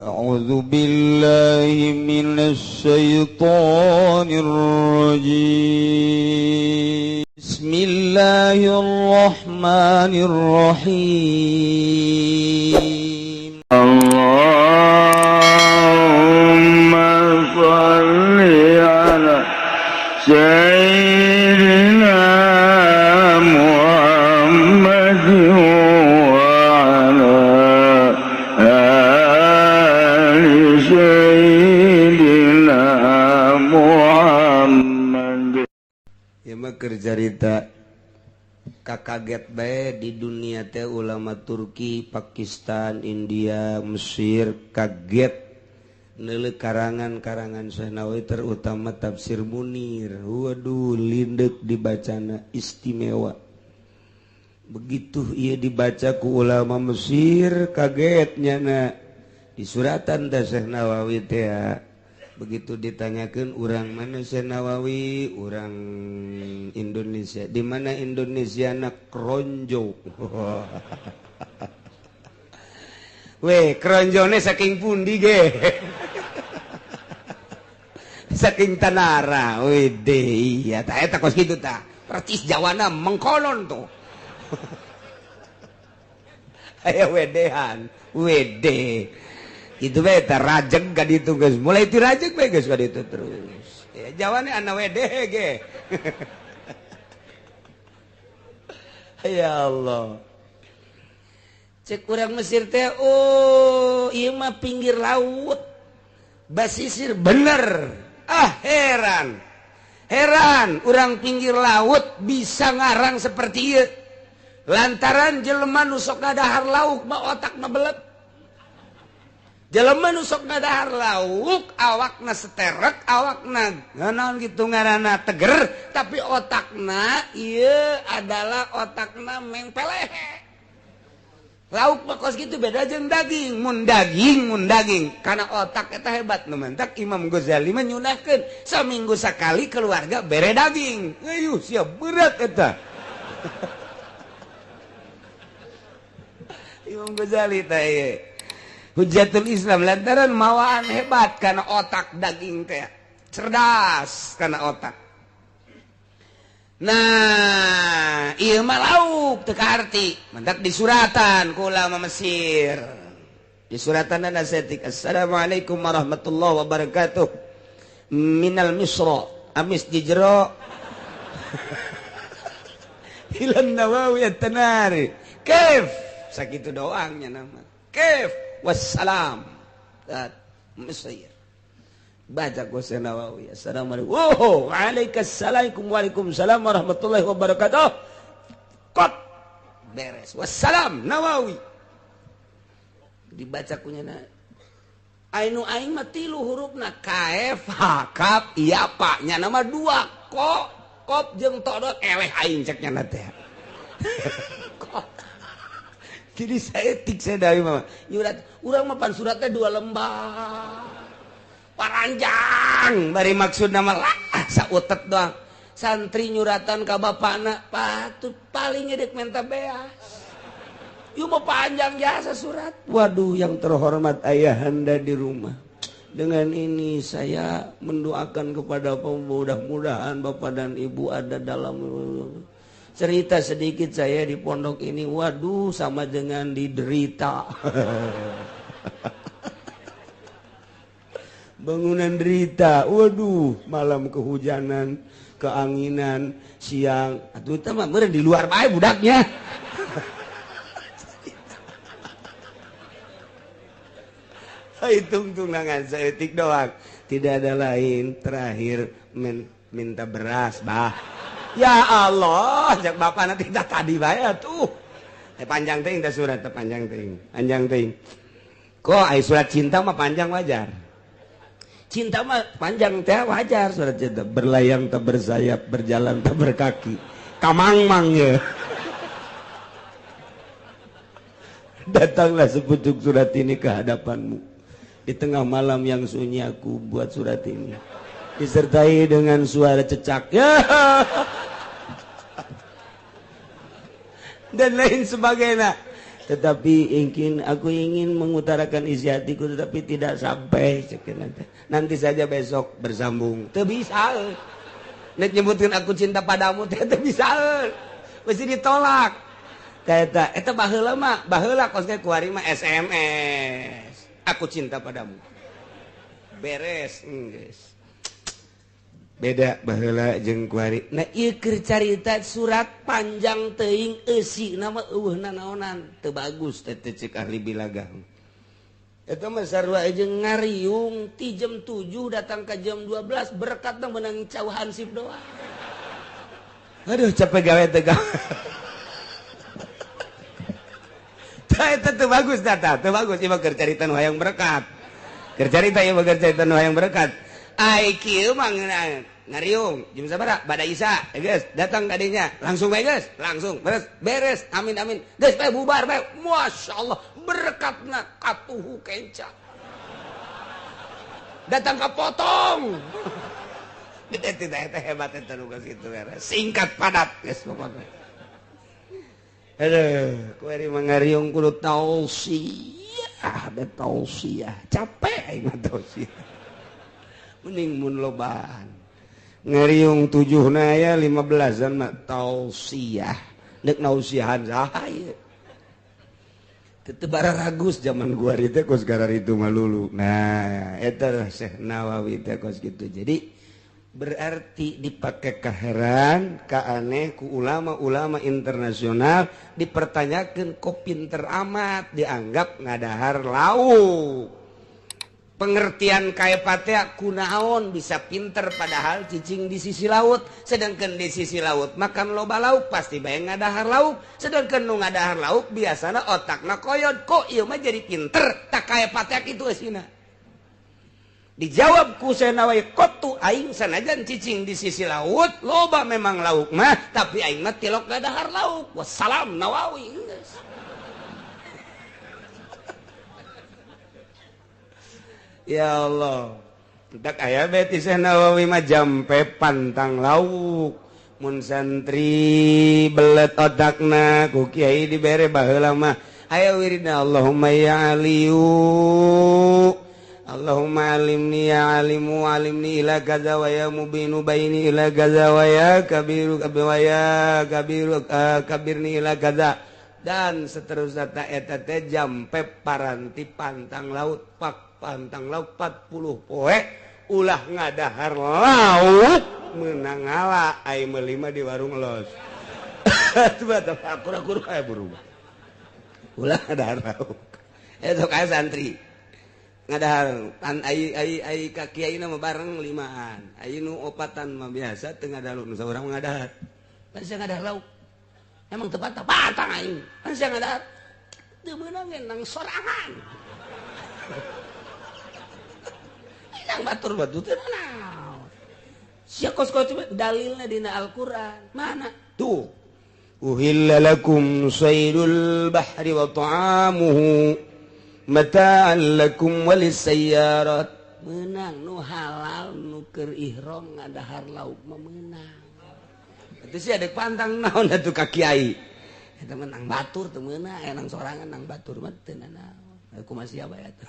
أعوذ بالله من الشيطان الرجيم. بسم الله الرحمن الرحيم. اللهم صل على سيدنا محمد وعلى آل سيدنا محمد. Ya mah keur carita kakaget bae di dunia teh, ulama Turki, Pakistan, India, Mesir kaget neuleuh karangan-karangan Syekh Nawawi, terutama Tafsir Munir. Waduh, lindek dibacana, istimewa. Begitu ia dibaca ku ulama Mesir, kagetnya na di suratan teh Syekh Nawawi teh. Begitu ditanyakan, "Orang mana Syekh Nawawi?" "Orang Indonesia." "Di mana Indonesia?" "Anak Kronjo." Weh, kronjone saking pundi ge? Saking Tanara. Wede, iya tah eta kos kitu tah. Percis Jawana mengkonon tuh. Aya wedehan, wede. Itu bae tah rajeg ka ditu geus. Mulai ti rajeg bae geus ka ditu terus. Ya Jawane ana wede ge. Ya Allah. Cek urang Mesir teh, oh, ieu mah pinggir laut. Basisir bener. Ah, heran. Heran urang pinggir laut bisa ngarang seperti ieu. Lantaran jelema nu sok ngadahar lauk mah otakna belet. Jelema nu sok ngadahar lauk awakna seterek, awakna naon gitu ngaranna teger, tapi otakna ieu adalah otakna mengpeleh. Lauk mah kos gitu beda jeung daging, mun daging, mun daging karena otak eta hebat. Nu mentak Imam Ghazali mah nyunahkeun saminggu sakali keluarga bere daging. Ayuh, siap berat eta. Imam Ghazali teh ieu Hujatul Islam lantaran mawaan hebat karena otak daging teh cerdas karena otak. Nah, ieu mah lauk teu kaarti, mentak disuratan ku ulama Mesir. Disuratan saeutik, "Assalamualaikum warahmatullahi wabarakatuh. Minal Misra amis jijro ilan Nawawi at-Tanari. Kaif?" Sakitu doangnya nama. "Kaif? Wassalam." Dat Mesir. Baca ku Syekh Nawawi. "Assalamualaikum." "Oh, waalaikumsalam waalaikumsalam warahmatullahi wabarakatuh." Kot beres. "Wassalam Nawawi." Dibaca kunya na. Ainu aing mah tilu hurufna K F H K iya pak nya nama dua ko kop jeung todot eleh aing cek nya teh. Kok. Jadi saya tik saya dari mama. Nyurat urang mah pan suratnya 2 lembar. Paranjang bari maksud nama lah sautet doang. Santri nyuratan ka bapakna patut paling ngedek menta beas. Ieu mah panjang jasa surat. Waduh, yang terhormat ayahanda di rumah. Dengan ini saya mendoakan kepada mudah-mudahan bapak dan ibu ada dalam cerita sedikit saya di pondok ini. Waduh, sama dengan diderita. Bangunan derita, waduh, malam kehujanan, keanginan, siang, atuh teh mah meureun di luar bae budaknya. Hitung tunangan saeutik doang, tidak ada lain. Terakhir minta beras, bah. Ya Allah, jak bapak nanti tak tadi bae atuh. Panjang teuing teh surat teh panjang teuing, panjang teuing. Kok ai surat cinta mah panjang wajar. Cinta mah panjang teh wajar surat cinta. Berlayang tak bersayap, berjalan tak berkaki. Kamangmang ya. Datanglah sepucuk surat ini ke hadapanmu. Di tengah malam yang sunyi aku buat surat ini. Disertai dengan suara cecak. Ya. Dan lain sebagainya. Tetapi ingin aku ingin mengutarakan isi hatiku tetapi tidak sampai. Nanti saja besok bersambung. Teu bisa. Nek nyebutkeun aku cinta padamu teh teu bisa. Mesti ditolak. Eta eta baheula mah, baheula kos ge kuari mah SMS. Aku cinta padamu. Beres geus. Beda baheula jeung kuari. Nah ieu keur carita surat panjang teuing eusi nama eueuh nanaonan teu bagus teh cek ahli bilagah. Eta mah sarua jeung ngariung ti jam 7 datang ka jam 12 berkatna meunang cau hansip doang. Aduh capek gawe teh gawe. Tah eta teu bagus tah, teu bagus ieu mah keur carita nu hayang berkat. Keur carita ieu mah keur carita nu hayang berkat. Ai kieu mah ngariung jam sabaraha bada isya geus datang kadinya langsung bae geus langsung beres beres amin amin geus bae bubar bae masyaallah berkatna katuhu kenca datang ka potong tidak hebat eta nu geus kitu singkat padat geus pokona aduh kuari mah ngariung kudu tausiah da tausiah capek aing mah tausiah mending mun lobaan ngariung 7 na aya 15-an mah tausiah deuk nausiahan saha ieu teu bararagus zaman gua teh kos gararitu mah lulu. Nah eta Syekh Nawawi teh kos kitu. Jadi berarti dipake kaheran ka aneh ku ulama-ulama internasional dipertanyakeun kok pinter amat dianggap ngadahar lauk. Pengertian kaepatea kunaon bisa pinter padahal cicing di sisi laut, sedangkan di sisi laut makan loba lauk pasti bae ngadahar lauk, sedangkan nu ngadahar lauk biasana otakna koyod kok ieu mah jadi pinter tak kaepatea kitu eusina. Dijawab ku Syekh Nawawi kotu aing sanajan cicing di sisi laut loba memang lauk mah tapi aing mah tilok ngadahar lauk. Wassalam Nawawi. Ya Allah, tak aya beti Syekh Nawawi mah jampe pantang lauk. Mun santri belet otakna ku kiai dibere baheula mah. Aya wiridna Allahumma ya aliyu Allahumma alimni ya alimu alimni ila kaza wa ya mubinu baini ila kaza wa ya kabiru wa ya kabiru kabirni ila kaza dan seterusnya ta eta teh jampe paranti pantang laut pak pantang laut 40 poe ulah ngadahar laut menang ngala ai meuli mah di warung los. Akur-akur kayak berubah. Ulah ngadahar laut. Eta kae santri. Ngadahar pan ai ai ai ka kiai mah bareng limaan. Ai nu opatan mah biasa teu ngadahar nu saurang ngadahar. Pan sia ngadahar lauk. Emang teu pantang aing. Pan sia ngadahar teu meunang nang sorangan. Nang batur batu teu naon. Sia kos-kos dalilna dina Al-Qur'an. Mana? Tuh. Uhilla lakum saydul bahri wa ta'amuhu mata'an lakum walisayyarat. Meunang nu halal nu keur ihram ngadahar lauk mah meunang. Atuh sia deuk pantang naon atuh ka kiai. Eta mah nang batur teu meunang, aya nang sorangan nang batur mah teu nanaon. Kumaha sia bae atuh.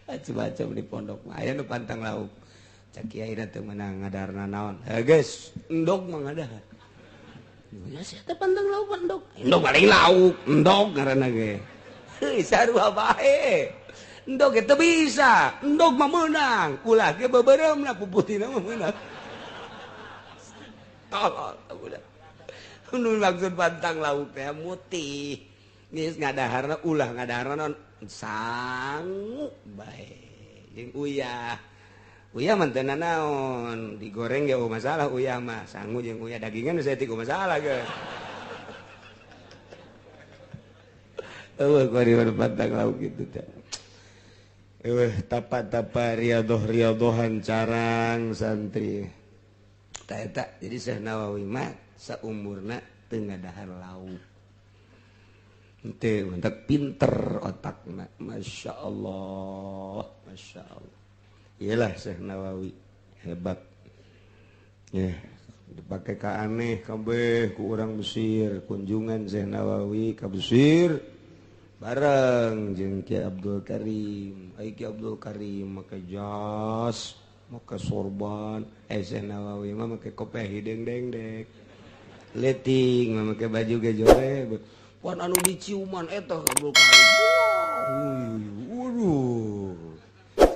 Macam-macam di pondok mah aya nu pantang lauk. Cak kiai teu meunang ngadarna naon. Heuh geus, endog mah ngadahar. Ya sia teh pantang lauk endog. Endog paling lauk, endog ngaranna ge. Heuh sarua bae. Endog ge teu bisa, endog mah meunang. Ulah ge beubeuremna puputina mah meunang. Tolol budak. Nu maksud pantang lauk teh mutih. Geus ngadaharna ulah ngadaharna naon sangu bae jeung uyah. Uyah mah teu nanaon, digoreng ge eueuh masalah uyah mah, sangu jeung uyah dagingan saya tiku masalah ge. Eueuh kuari pantang lauk kitu teh. Eueuh tapa-tapa riadoh-riadohan carang santri. Tah eta jadi Syekh Nawawi mah saumurna teu ngadahar lauk. Henteu mentak pinter otakna, Masya Allah, Masya Allah. Iyalah Syekh Nawawi hebat. Ya, Dipakai ka aneh kabeh ku urang Mesir, kunjungan Syekh Nawawi ka Mesir bareng jeung Ki Abdul Karim. Ai Ki Abdul Karim make jas, make sorban, Syekh Nawawi mah make kopiah hideung dengdek. Leting mah make baju ge jore. Pan anu diciuman eta Abdul Karim. Waduh.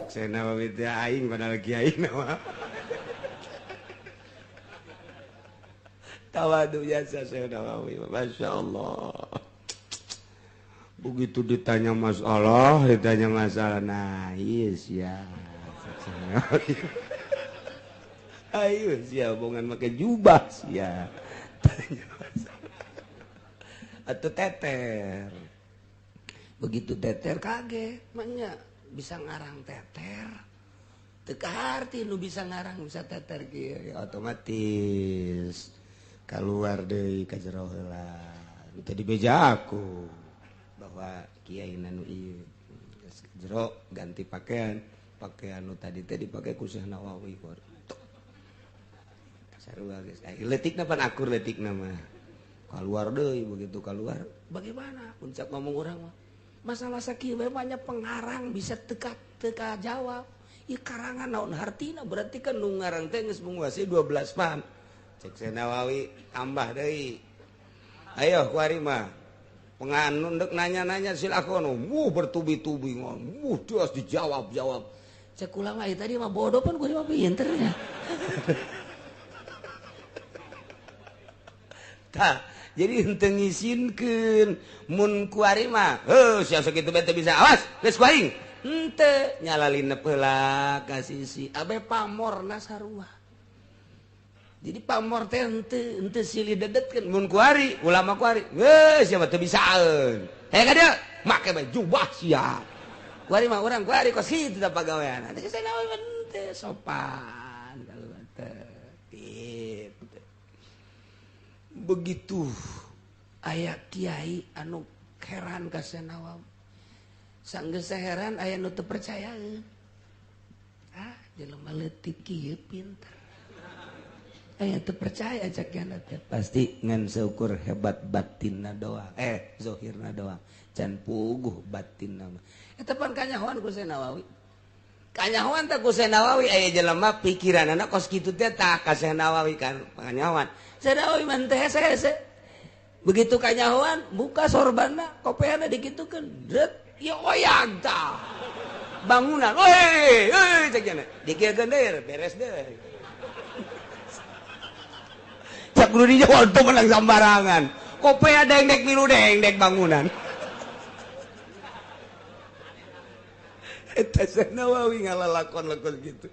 Syekh Nawawi teh aing padahal kiai mah. Tawadu jasa Syekh Nawawi, Masya Allah. Begitu ditanya masalah, nah iya sia. Ayo sia, bongan pakai jubah sia. Tanya masalah. Atau teter. Begitu teter kaget, maknya bisa ngarang teter. Teu kaharti nu bisa ngarang bisa teter kieu, ya otomatis keluar deui ka jero heula. Teu dibeja aku bahwa kiai nu ieu geus jero ganti pakaian, pakaian nu tadi teh dipake ku Syekh Nawawi. Sarua geus. Leutikna pan akur leutikna mah. Keluar deui, begitu keluar bagaimana puncak ngomong urang mah. Masalah sakieu bae banyak pengarang bisa teka jawab. Ieu karangan naon hartina, berarti kan nu ngarang teh geus menguasai 12 paham. Cek Syekh Nawawi tambah deui. Ayo kuari mah. Penganun dek nanya-nanya silakon. Wuh bertubi-tubi ngomong. Wuh terus dijawab-jawab. Cek ulama ieu tadi mah bodoh pun kuari mah pinter nya. Tah, jadi henteu ngisinkeun mun kuari mah. Heuh sia sakitu bae teu bisa. Awas, geus ku aing. Henteu nyalalinep heula ka sisi. Abe pamorna sarua. Jadi pamor teh henteu silih dedetkeun mun kuari, ulama kuari. Geus sia mah teu bisaeun. Heh ka dieu, make bae jubah sia. Kuari mah urang kuari kos kitu tah pagawean. Teh Nawawi mah teu sopan kalau teh. Gitu. Begitu aya kiai anu heran ka Syekh Nawawi. Sanggeus heran aya nu teu percayaeun. Ah, jelema leutik kieu pinter. Aya teu percaya cak kiana teh. Pasti ngan seukur hebat batinna doang. Zohirna doang. Can puguh batinna mah. Eta pan kanyahoan ku Syekh Nawawi. Kanyahoan teh ku Syekh Nawawi aya jelema pikiranana kos kitu teh tah ka Syekh Nawawi kan kanyahoan. Syekh Nawawi mah teh hese-hese. Begitu kanyahoan buka sorbanna, kopeana dikitukeun, dret, ya oyag tah. Bangunan, woi, euy cak kiana. Dikieukeun deui, beres deui. Cak kudu dijawab teu menang sambarangan. Kopea dengdek milu dengdek bangunan. Eta Syekh Nawawi ngalalakon-lakon gitu.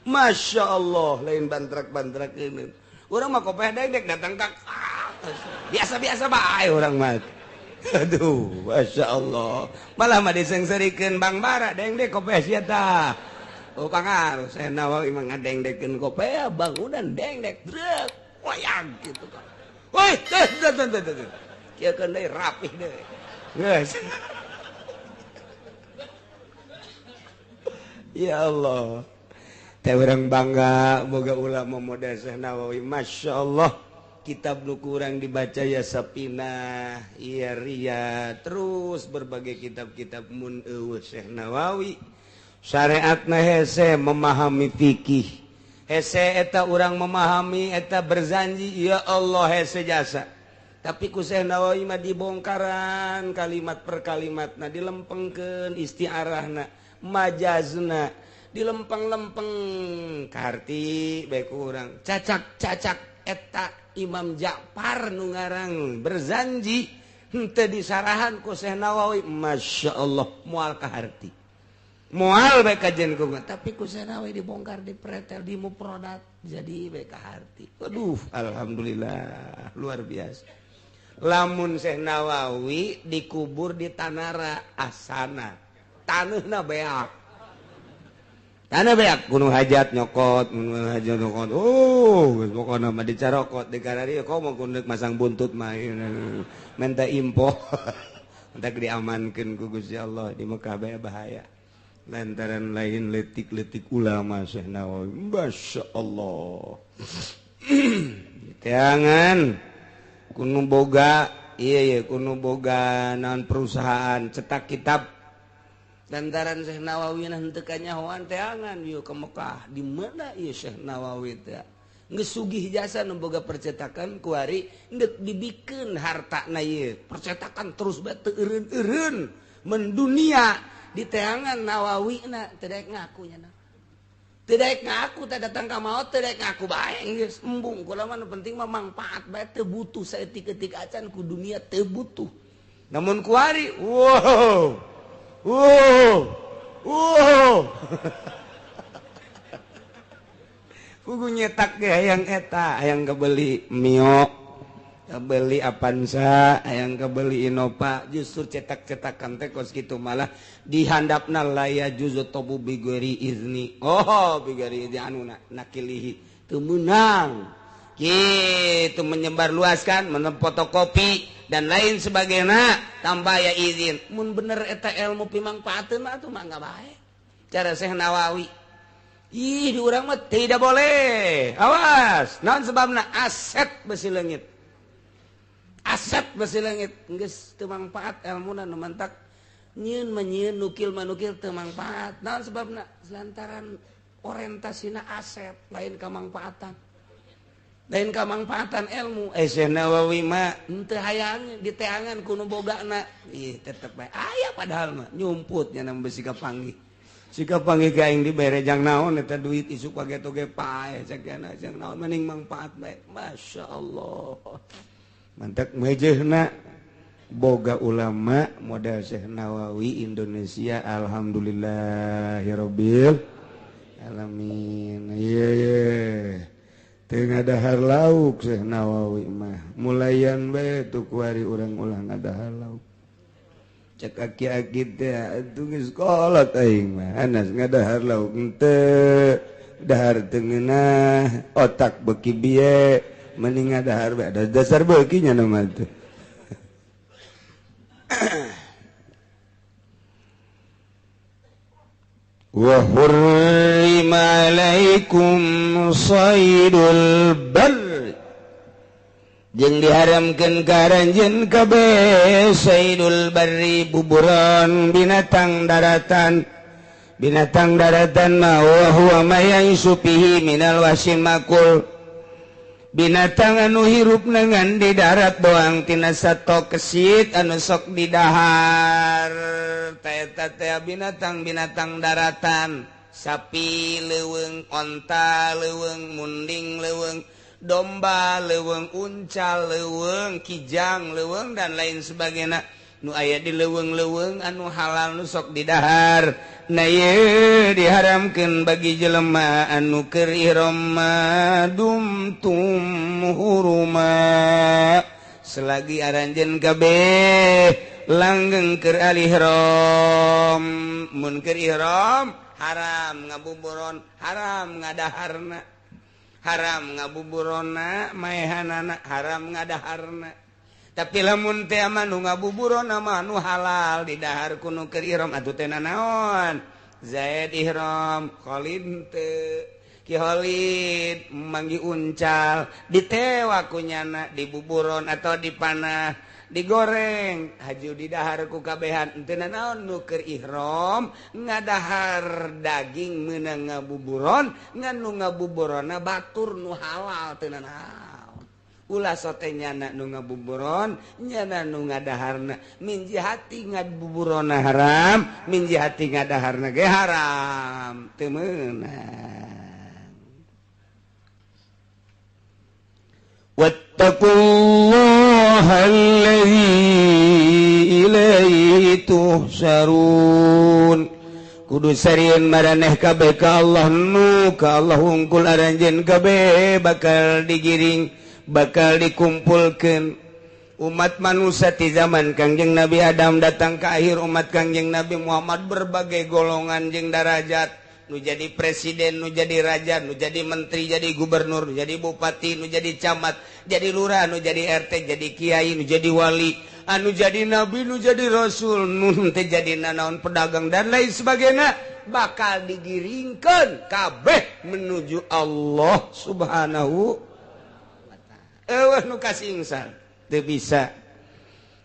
Masya Allah, lain bantrak-bantrak ini. Urang mah kopea dengdek datang ka biasa-biasa bae urang mah. Aduh, Masya Allah. Malah mah disengserikeun Bang Bara dengdek kopea sia tah. Oh pangaruh Syekh Nawawi mah ngadengdekeun kopea bangunan dengdek drek wayang gitu kan. Woi, teh teh teh teh. Kieu keun deui rapih deui. Geus. Ya Allah. Teh urang bangga boga ulama model Syekh Nawawi. Masya Allah. Kitab nu kurang dibaca ya Sapinah, ya Ria, terus berbagai kitab-kitab mun eueuh Syekh Nawawi. Syariatna hese memahami fikih. Hese eta urang memahami eta berzanji ya Allah hese jasa. Tapi ku Syekh Nawawi mah dibongkaran kalimat per kalimatna, dilempengkeun istiarahna, majazna, dilempeng-lempeng karti bae ku urang. Cacak-cacak eta Imam Ja'far nu ngarang berzanji henteu disarahan ku Syekh Nawawi, Masya Allah moal kaharti. Moal bae kajen ku, tapi ku Syekh Nawawi dibongkar, dipretel, dimuprodat jadi bae kaharti. Aduh, alhamdulillah luar biasa. Lamun Syekh Nawawi dikubur di Tanara Asana, taneuhna beak. Tanah beak gunung hajat nyokot, gunung hajat nyokot. Oh, geus pokona mah dicarokot di kararieu komo kudu masang buntut mah minta info. Entak diamankeun ku Gusti Allah di Mekah bae bahaya. Lantaran lain letik-letik ulama Syekh Nawawi. Masya Allah. Diteangan kuno boga iya iya kuno boga naon perusahaan cetak kitab. Lantaran Syekh Nawawi nah henteu kanyahoan teangan ieu ke Mekah. Di mana ieu Syekh Nawawi teh? Geus sugih jasa nu boga percetakan kuari deuk dibikeun hartana ieu. Percetakan terus bae teu eureun-eureun mendunia diteangan Nawawi na teu daek ngaku nya. Teu daek ngaku teh datang ka maot teu daek ngaku bae geus embung kula mah nu penting mah mangpaat bae teu butuh saeutik-eutik acan ku dunia teu butuh. Namun kuari wow wow wow kudu nyetak ge hayang eta, hayang kebeli Mio, kebeli Avanza, hayang kebeli Innova, justru cetak-cetakan teh kos kitu malah dihandapna la yajuzu tabu bighairi izni. Oh, bighairi izni anu nakilihi teu meunang. Kitu menyebarluaskan, memfotokopi dan lain sebagainya tanpa aya izin. Mun bener eta ilmu pimangpaateun mah atuh mangga bae. Cara Syekh Nawawi. Ih, di urang mah tidak boleh. Awas, naon sebabna aset besi leungit. Aset besi leungit geus teu mangpaat elmuna nu mantak nyieun mah nyieun nukil mah nukil teu mangpaat. Naon sebabna? Lantaran orientasina aset lain kamangpaatan. Lain kamangpaatan ilmu. Syekh Nawawi mah henteu hayang diteangan ku nu bogana. Ih, tetep bae aya padahal mah nyumput nya besi kapanggih. Jika panggil ka aing dibere jang naon eta duit isuk pageto ge paeh sakiana jang naon mending mangpaat bae. Masya Allah. Mantak mejehna boga ulama model Syekh Nawawi Indonesia alhamdulillahirabbil alamin. Ieu ye. Teu ngadahar lauk Syekh Nawawi mah. Mulayan bae tu kuari urang ulah ngadahar lauk. Cek aki-aki teh atuh geus kolot aing mah anas ngadahar lauk henteu dahar teu ngeunah otak beuki bieu mending ngadahar bae da dasar beuki nya nu mah teh. Wa hurrima alaikum saydul barr jeung diharamkeun ka aranjeun kabeh saydul barri buburon binatang daratan. Binatang daratan mah wa huwa ma ya'isu fihi minal wahsyil makul. Binatang anu hirup ngan di darat doang tina sato kesit anu sok didahar. Eta teh binatang-binatang daratan, sapi leuweung, onta leuweung, munding leuweung, domba leuweung, unca leuweung, kijang leuweung dan lain sebagainya. Nu aya di leuweung-leuweung anu halal nu sok didahar. Nah ieu diharamkeun bagi jelema anu keur ihram dumtum huruma. Selagi aranjeun kabeh langgeng keur alihram. Mun keur ihram haram ngabuburon, haram ngadaharna. Haram ngabuburona maehanana, haram ngadaharna. Tapi lamun teh mah nu ngabuburona mah nu halal didahar ku nu keur ihram atuh teh nanaon. Zaid ihram, Khalid teu. Ki Khalid manggi uncal, ditewa ku nyana dibuburon atau dipanah, digoreng, haju didahar ku kabehan. Teu nanaon nu keur ihram ngadahar daging meunang ngabuburon, ngan nu ngabuburona batur nu halal teu nanaon. Ulah sote nyana nu ngabuburon, nyana nu ngadaharna. Min jihati ngabuburona haram, min jihati ngadaharna ge haram. Teu meunang. Wattaqullaha allazi ilaihi tuhsyarun. Kudu sarieun maraneh kabeh ka Allah nu ka Allah hungkul aranjeun kabeh bakal digiring, bakal dikumpulkeun. Umat manusia di zaman Kangjeng Nabi Adam datang ke akhir umat Kangjeng Nabi Muhammad berbagai golongan jeung darajat. Nu jadi presiden, nu jadi raja, nu jadi menteri, jadi gubernur, nu jadi bupati, nu jadi camat, jadi lurah, nu jadi RT, jadi kiai, nu jadi wali, anu jadi nabi, nu jadi rasul, nu teh jadi nanaon pedagang dan lain sebagainya, bakal digiringkeun kabeh menuju Allah Subhanahu. Eueuh nu kasingsal teu bisa.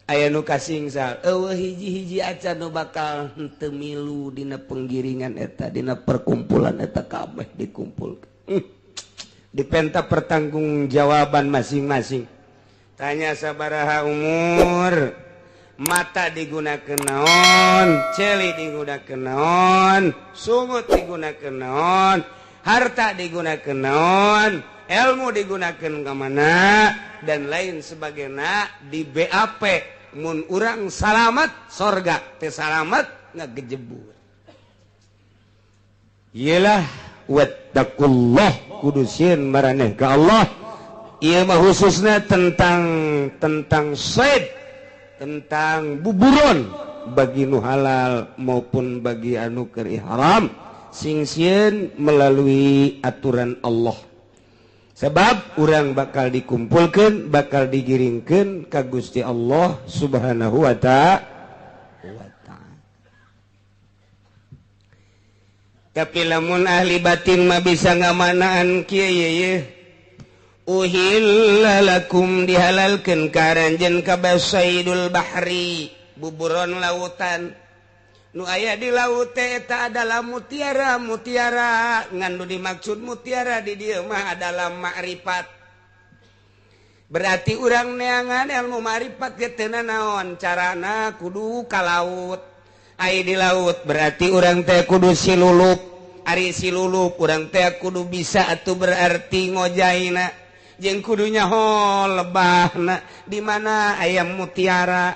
Aya nu kasingsal eueuh hiji-hiji acan nu bakal henteu milu dina penggiringan eta, dina perkumpulan eta, kabeh dikumpulkeun. Dipenta pertanggungjawaban masing-masing. Tanya sabaraha umur, mata digunakan naon, celi digunakan naon, sungut digunakan naon, harta digunakan naon, ilmu digunakan ke mana, dan lain sebagainya. Di BAP mun urang salamat sorga, teu salamat ngagejebur. Iyalah wattaqullah, kudu sieun maraneh ka Allah. Ieu mah khususnya tentang tentang said, tentang buburon, bagi nu halal maupun bagi anu keur haram, sing sieun melalui aturan Allah, sebab urang bakal dikumpulkan, bakal digiringkan ka Gusti Allah Subhanahu wa ta'ala. Tapi lamun ahli batin mah bisa ngamanaan kieu ye. Uhilla lakum, dihalalkeun ka aranjeun kabeh, saidul bahri, buburon lautan. Nu aya di laut teh eta adalah mutiara. Mutiara ngan nu dimaksud mutiara di dieu mah adalah makrifat. Berarti urang neangan ilmu makrifat ge teu naon carana, kudu ka laut. Ai di laut berarti urang teh kudu silulup. Ari silulup urang teh kudu bisa atuh, berarti ngojaina jeung kudu nyaho lebahna di mana aya mutiara.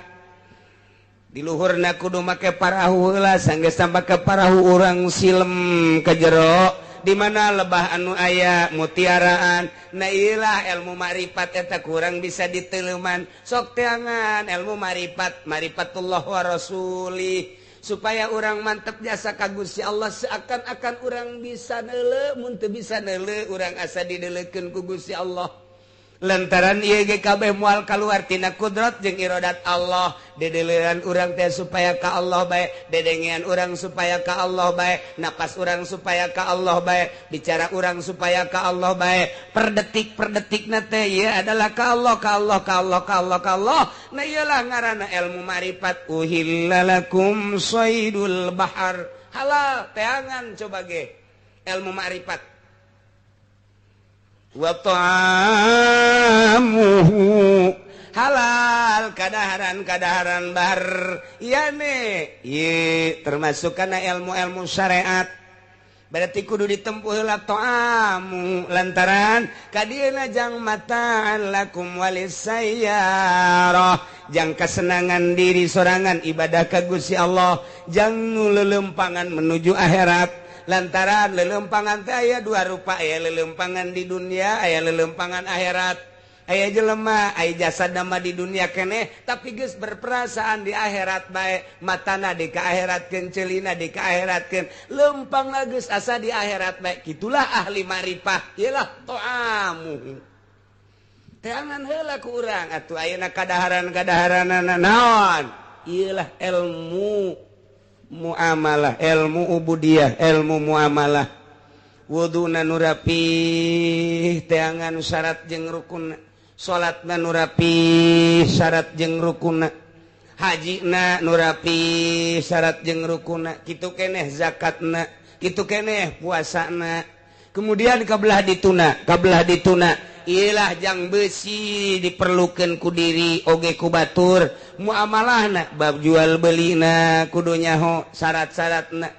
Di luhurna kudu make parahu heula, sanggeus make parahu urang silem ke jero di mana lebah anu aya mutiaraan. Nah iyalah ilmu makrifat eta kurang bisa diteleuman. Sok teangan ilmu makrifat, marifatullah wa rasuli, supaya orang mantep jasa ka Gusti Allah, seakan-akan orang bisa neuleu. Mun teu bisa neuleu, urang asa dideulekeun ku Gusti Allah, lantaran ieu ge kabeh moal kaluar tina kudrat jeung iradat Allah. Dedeleuan urang teh supaya ka Allah bae, dedengean urang supaya ka Allah bae, napas urang supaya ka Allah bae, bicara urang supaya ka Allah bae, per detik per detikna teh ieu adalah ka Allah, ka Allah, ka Allah, ka Allah, ka Allah. Nah ieulah ngaranna ilmu makrifat. Uhilla lakum saidul bahar, halal teangan coba ge ilmu makrifat. Wa ta'amuhu, halal kadaharan-kadaharan bar yane ye termasuk kana ilmu-ilmu syariat. Berarti kudu ditempuh heula ta'amu, lantaran kadieuna jang mataan lakum walisayyarah, jang kesenangan diri sorangan ibadah ka Gusti Allah, jang nu lelempangan menuju akhirat. Lantaran lelempangan teh aya dua rupa, aya lelempangan di dunia, aya lelempangan akhirat. Aya jelema aya jasa nama di dunia keneh tapi geus berperasaan di akhirat bae, matana di ka akhiratkeun, celina di ka akhiratkeun, lempang geus asa di akhirat bae. Kitulah ahli marifah, iyalah to'amu. Teangan heula ku urang atuh ayeuna kadaharan-kadaharanana naon? Iyalah ilmu muamalah, ilmu ubudiyah, ilmu muamalah. Wuduna nu rapih, teangan syarat jeung rukun. Salatna nu rapih, syarat jeung rukunna. Hajina nu rapih, syarat jeung rukunna. Kitu keneh zakatna, kitu keneh puasana. Kemudian kabelah dituna, kabelah dituna. Iyalah jang besi diperlukan ku diri oge ku batur. Muamalahna bab jual belina kudu nyaho syarat-syaratna,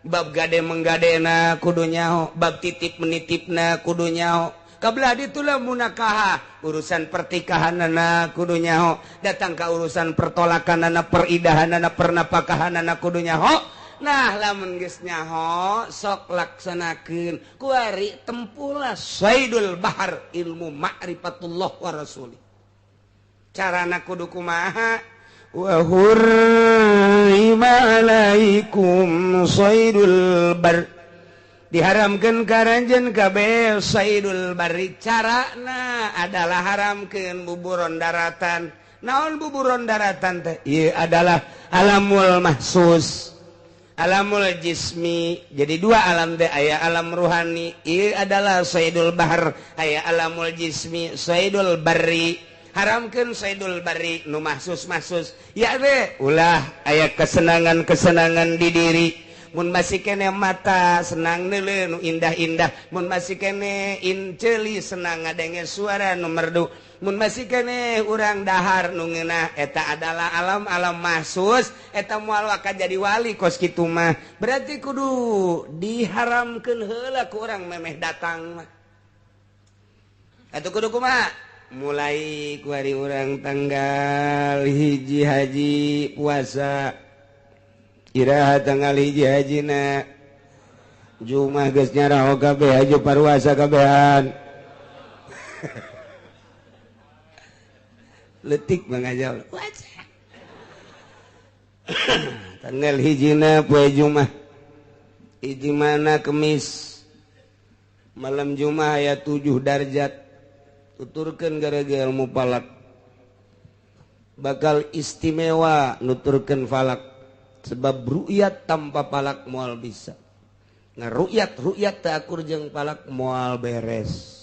bab gade menggadena kudu nyaho, bab titip menitipna kudu nyaho. Kabelah ditulah munakaha, urusan pertikahanana kudu nyaho, datang ka urusan pertolakanana, peridahanana, pernapakahanana kudu nyaho. Nah lamun geus nyaho sok laksanakeun, kuari tempulah saidul bahar, ilmu ma'rifatullah wa rasuli. Carana kudu kumaha? Wa hurrima alaikum saidul bar, diharamkeun ka aranjeun kabeh saidul bari. Carana adalah haramkeun buburon daratan. Naon buburon daratan teh? Ieu adalah alamul mahsus. Alamul jismi jadi dua alam teh, aya alam ruhani ieu adalah saidul bahr, aya alamul jismi saidul barri. Haramkeun saidul barri nu mahsus-mahsus ya teh ulah aya kesenangan-kesenangan di diri. Mun masih kene mata senang neuleuh nu indah-indah, mun masih kene inceuli senang ngadenge suara nu merdu, mun masih kene urang dahar nu ngeunah, eta adalah alam-alam mahsus. Eta moal akan jadi wali kos kitu mah. Berarti kudu diharamkeun heula ku urang memeh datang mah. Atuh kudu kumaha? Mulai ku hari urang tanggal 1 haji puasa, iraha tanggal 1 hajina Jumat geus nyaraho kabeh haji paruasa kabehan. Letik mangajal tanggal 1 poe Jumat, hiji mana Kemis, malam Jumat aya 7 darjat. Tuturkeun gara-gara ilmu falak bakal istimewa nuturkeun falak, sebab ru'yat tanpa falak moal bisa. Nah ru'yat teu akur jeung falak moal beres.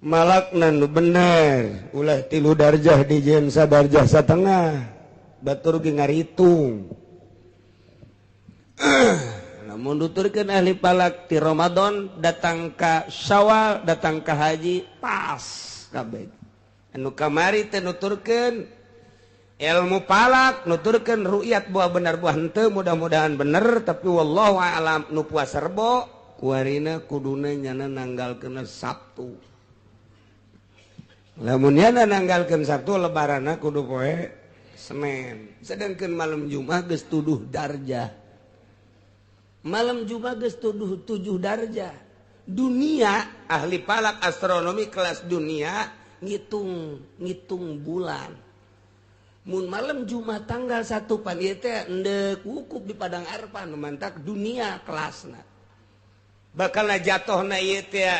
Malakna nu bener ulah 3 darjah di jeung sadarjah satengah, batur ge ngaritung. Namun nuturkeun ahli falak ti Ramadan datang ka Syawal datang ka haji pas kabeh. Anu kamari teh nuturkeun ilmu falak, nuturkeun ru'yat buah bener buah henteu, mudah-mudahan bener tapi wallahu a'lam. Nu puasa Rebo kuarina kuduna nyana nanggalkeun Sabtu. Lamun nyana nanggalkeun Sabtu lebaranna kudu poe Senin. Sedangkan malam Jumat geus tuduh darjah. Malam Jumat geus tuduh 7 darjah. Dunia ahli falak astronomi kelas dunia ngitung bulan. Mun malam Jumat tanggal 1 pan ieu teh endek wukuf di Padang Arfah nu mantak dunia kelasna. Bakalna jatohna ieu teh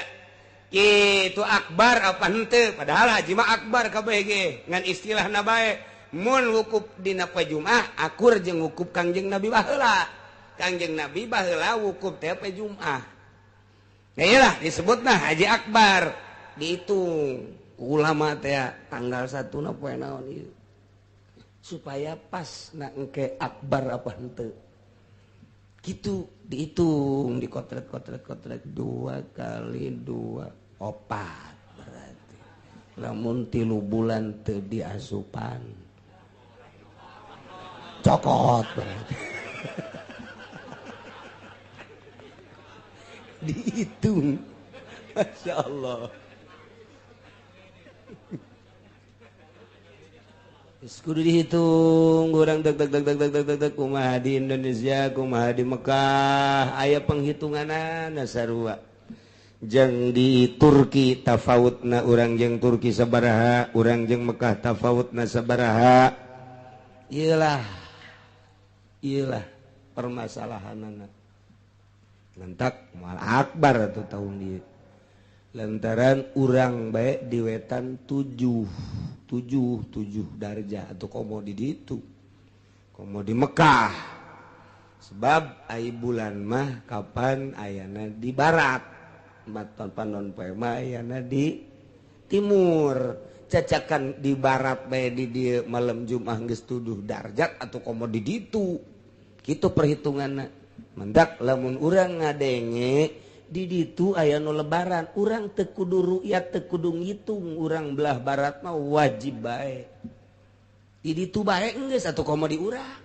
itu akbar apa henteu, padahal haji mah akbar kabeh ge ngan istilahna bae. Mun wukuf dina poe Jumat akur jeung wukuf Kangjeng Nabi baheula. Kangjeng Nabi baheula wukuf teh poe Jumat. Nah iyalah disebutna haji akbar, dihitung ulama teh tanggal 1 na poe naon ieu supaya pas na engke akbar apa henteu. Gitu dihitung dikotret-kotret-kotret 2 kali 2 4 berarti. Lamun 3 bulan teu diasupan cokot berarti. Dihitung, Masya Allah. Kudu dihitung urang deg deg deg deg deg deg deg kumaha di Indonesia, kumaha di Mekah, aya penghitunganana sarua. Jeung di Turki tafawutna urang jeung Turki sabaraha, urang jeung Mekah tafawutna sabaraha. Iyalah. Iyalah permasalahanana. Lantak moal akbar atuh tahun ieu. Lantaran urang bae di wetan 7 darjah atau komo di ditu, komo di Mekah. Sebab ai bulan mah kapan ayana di barat, maton panon poe mah ayana di timur. Cacakan di barat bae di dieu malam Jumat geus 7 darjat atau komo di ditu. Kitu perhitunganna. Mendak lamun urang ngadenge di ditu aya nu lebaran, urang teu kudu ru'yat teu kudu ngitung, urang belah barat mah wajib bae. Di ditu bae geus atuh komo di urang.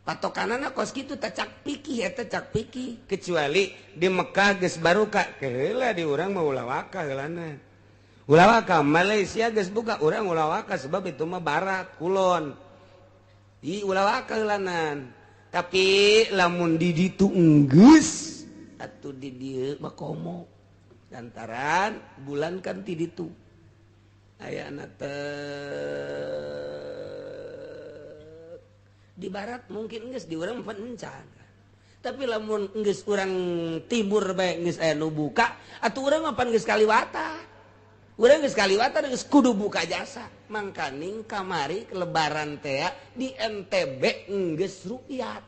Patokanana kos kitu teh cak pikih eta cak pikih, kecuali di Mekah geus baruka keheula di urang mah ulah waka heulana. Ulah waka Malaysia geus buka urang ulah waka sebab itu mah barat kulon. Di ulah waka heulanan. Tapi lamun di ditu enggeus atuh di dieu mah komo. Lantaran bulan kan ti ditu. Ayana teh di barat mungkin geus di urang encan. Tapi lamun geus urang timur bae geus aya nu buka atuh urang mah pan geus kaliwata. Urang geus kaliwatan geus kudu buka jasa. Mangkaning kamari lebaran teh di NTB geus rukyat.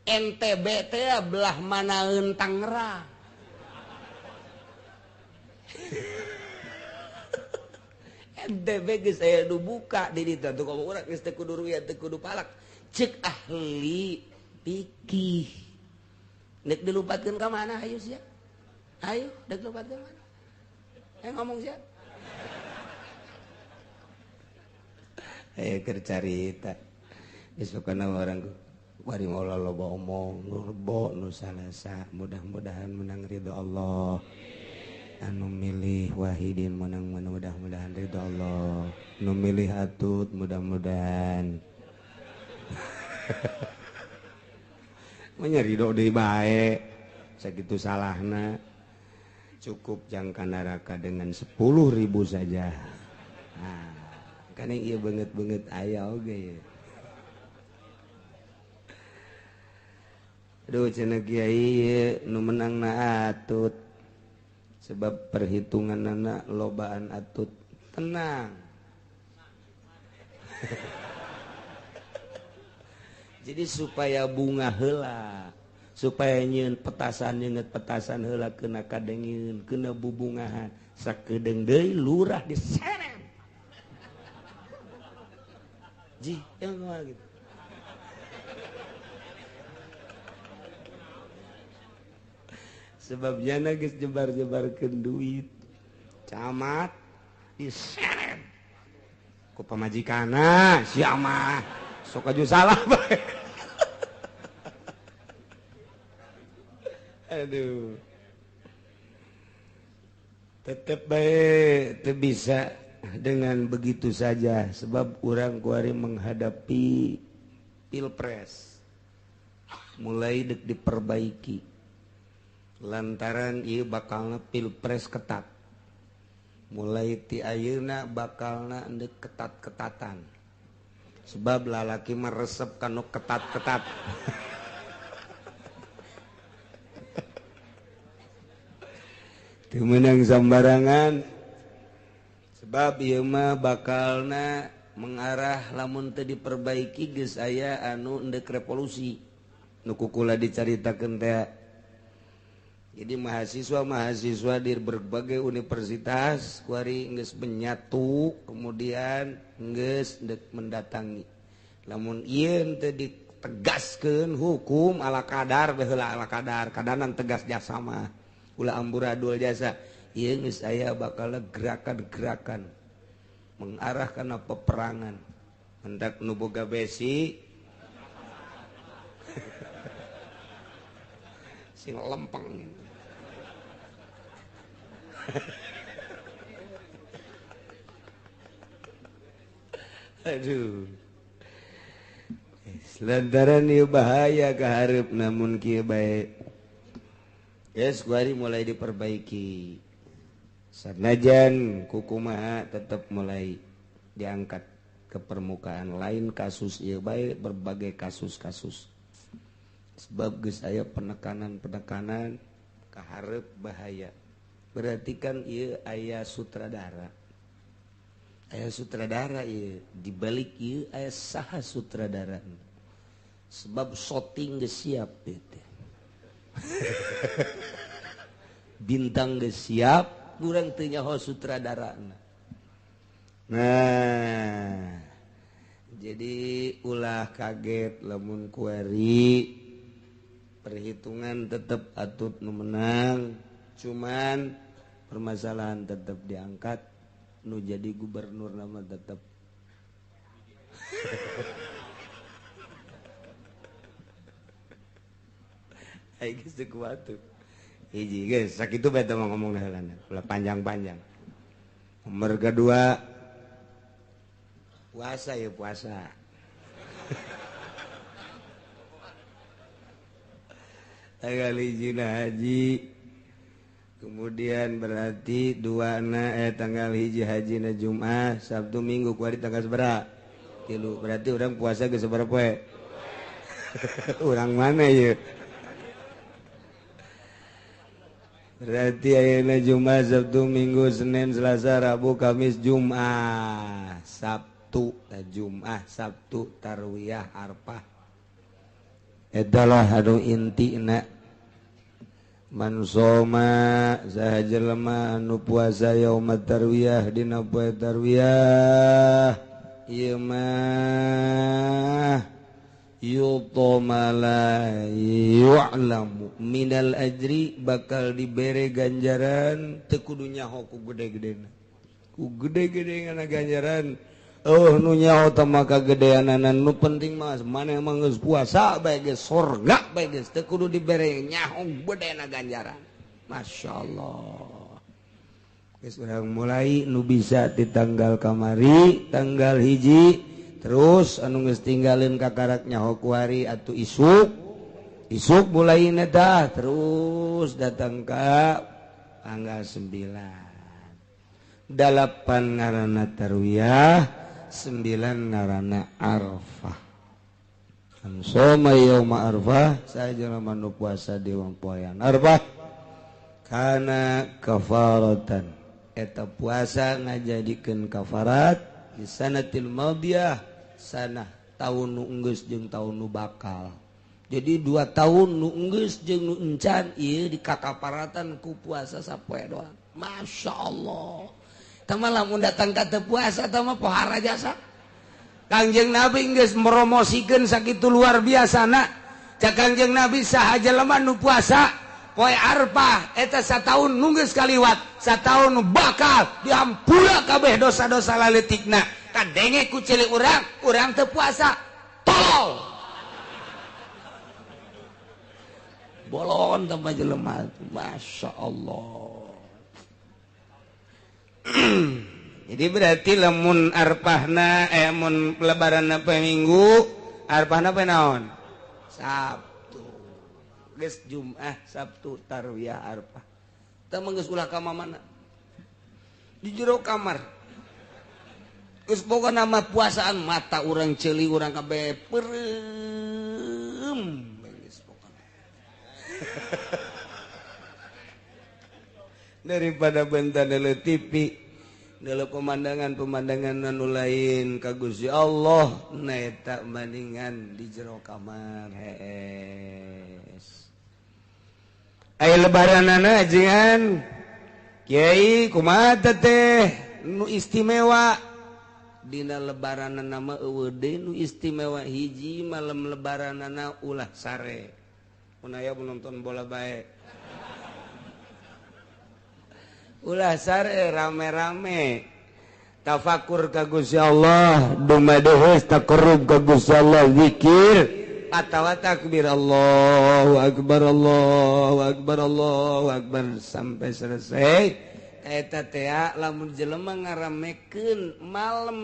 NTB teh belah manaeun Tangerang. NTB geus aya nu buka di ditu tuh komo urang geus teu kudu rukyat teu kudu palak. Cek ahli fikih. Nek dilupatkeun ka mana hayu sia? Ayo, dek lupatkeun mana? Ngomong siap. Ayo keur carita. Geus pokona urang bari moal loba omong, nu rebo nu salasa, mudah-mudahan menang ridho Allah. Anu milih Wahidin menang mudah-mudahan ridho Allah. Nu milih Atut mudah-mudahan. Menya ridho deui bae. Sakitu salahna. Cukup jangka neraka dengan 10.000 saja. Nah, kan yang iya banget-banget aya oge ya. Aduh cenah kiai nu menang na Atut. Sebab perhitunganana lobaan Atut. Tenang. Jadi supaya bunga heula, supaya nyieun petasan nyeungeut petasan heula kena kadengeun, kena bubungahan, sakedeung deui lurah diseret. Ji, yang kumaha gitu. Sebab jana geus jebar-jebarkeun duit. Camat diseret. Ku pamajikanna sia mah sok aju salah bae. Aduh. Tetep bae teu bisa dengan begitu saja sebab urang kuari menghadapi pilpres. Mulai dek diperbaiki. Lantaran ieu bakalna pilpres ketat. Mulai ti ayeuna bakalna endek ketat-ketatan. Sebab lalaki mah resep kanu ketat-ketat. Teu meunang sambarangan. Sebab ieu mah bakalna mengarah lamun teu diperbaiki geus aya anu endek revolusi. Nu kukula dicaritakeun teh. Jadi mahasiswa-mahasiswa di berbagai universitas kuari geus menyatu kemudian geus ndek mendatangi. Lamun ieu teu ditegaskeun hukum ala kadar baheula ala kadar, kadanan tegas jasa mah. Ulah amburadul jasa. Ieu geus aya bakal gerakan-gerakan mengarah kana peperangan. Hendak nu boga besi sing lempeng. Aduh. Lantaran ieu bahaya kaharep namun kieu bae. Yes, kuari mulai diperbaiki. Sanajan kukumaha tetap mulai diangkat ke permukaan lain kasus ieu bae berbagai kasus-kasus. Sebab geus aya penekanan-penekanan kaharep bahaya. Berarti kan ieu aya sutradara. Aya sutradara ieu, di balik ieu aya saha sutradara. Sebab shooting geus siap ieu teh. Bintang geus siap, kurang teu nyaho sutradarana. Nah, jadi ulah kaget lamun kuari perhitungan tetap Atut nu menang, cuman permasalahan tetap diangkat, nu jadi gubernur nama tetap. Ayo geus teu kuat tuh. Hiji geus sakitu bae teh ngomong heulana, ulah panjang-panjang. Nomor kedua puasa ya puasa. Tanggal hiji haji, kemudian berarti dua na tanggal hiji haji na Jumat, Sabtu Minggu kuari tanggal sabaraha? 3. Berarti orang puasa geus sabaraha poe? Urang mana ieu? Berarti ayeuna Jumat, Sabtu, Minggu, Senin, Selasa, Rabu, Kamis, Jumat, Sabtu, Jumat, Sabtu, Tarwiyah, Arfah. Adalah anu intina. Man soma saha jelema anu puasa yaumat tarwiyah dina poe tarwiyah ieu mah yuta la yu'lamu minal ajri bakal dibere ganjaran teu kudu nyaho ku gede-gedena ku gede-gede ngana ganjaran oh nu nyaho teh maka gedeanana nu penting mah maneh mah geus puasa bae geus sorga bae geus teu kudu dibere nyaho gedena ganjaran. Masyaallah. Geus urang mulai nu bisa di tanggal kamari tanggal 1 terus anu geus tinggalin kakarak nyaho kuari atuh isuk isuk mulai dah terus datang ka tanggal 9 8 ngaranna tarwiyah 9 ngaranna Arfah. Soma yauma Arfah saja nu puasa di poean Arfah kana kafaratan eta puasa ngajadikeun kafarat di sanatil madiyah sanah tahun nu enggeus jeung tahun nu bakal. Jadi 2 tahun nu enggeus jeung nu encan ieu dikakaparatan ku puasa sapoe doang. Masya Allah. Tah mah lamun datang ka teu puasa tah mah pohara jasa. Kangjeng Nabi geus promosikeun sakitu luar biasana. Cak Kangjeng Nabi saha jelema nu puasa poe Arfah eta sataun nu geus kaliwat, sataun nu bakal dihampura kabeh dosa-dosa laletikna. Kadenge ku cilik urang, urang teu puasa. Tolol. Bolon tambah jelema. Masya Allah. Jadi berarti lamun Arfahna mun lebaranna poe Minggu, Arfahna poe naon? Sabtu. Geus Jumat, Sabtu, Tarwiyah, Arfah. Teu mah geus ulah ka mana? Di jero kamar. Geus boga nama puasaan mata urang ceuli urang kabeh peureum geus pokona. Daripada benta deuleu TV, deuleu pemandangan-pemandangan anu lain ka Gusti Allah, na eta bandingan di jero kamar hees. Aya lebaranana ajengan kiai kumaha teh nu istimewa dina lebaranana mah eueuh deui nu istimewa hiji malam lebaranana ulah sare. Mun aya nonton bola bae. Ulah sare rame-rame. Tafakur ka Gusti Allah, dumadeheus taqarrub ka Gusti Allah, zikir atawa takbir Allahu akbar Allahu akbar Allahu akbar sampai selesai. Eta teh lamun jelema ngaramekeun malam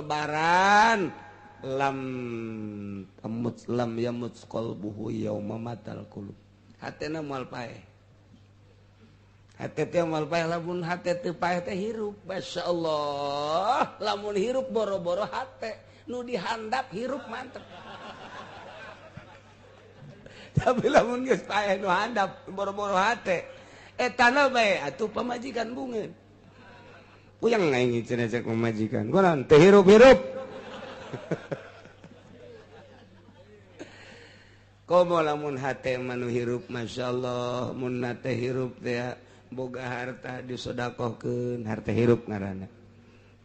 lebaran lam tamut lam yamut qalbuhu yauma matal qulub. Hatena moal paeh. Hate teh moal paeh lamun hate teu paeh teh hirup. Masyaallah, lamun hirup boro-boro hate nu dihandap hirup mantep. Tapi lamun geus paeh nu handap boro-boro hate etana bae atuh pamajikan bungeun. Puyeng aing cenah cek pamajikan. Kunaon teu hirup-hirup. Komo lamun hate mah nu hirup masyaallah, mun hate hirup teh boga harta disodakohkeun, harta hirup ngaranna.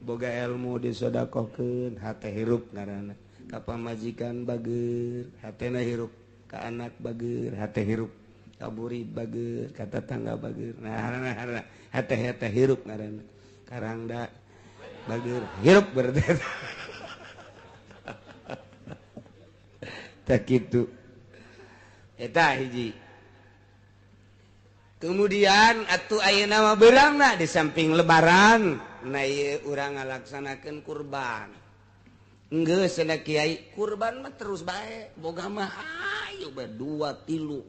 Boga ilmu disodakohkeun, hate hirup ngaranna. Ka pamajikan bager, hatena hirup. Ka anak bager, hate hirup. Kaburi bager, kata tangga bager. Nah, hate-hate hirup ngaranna. Karangda bager, hirup berarti. Tak kitu. Eta hiji. Kemudian atuh ayeuna mah beurangna di samping lebaran, nah ieu urang ngalaksanakeun kurban. Geus cenah kiai, kurban mah terus bae, boga mah ayo bae 2, 3, 4,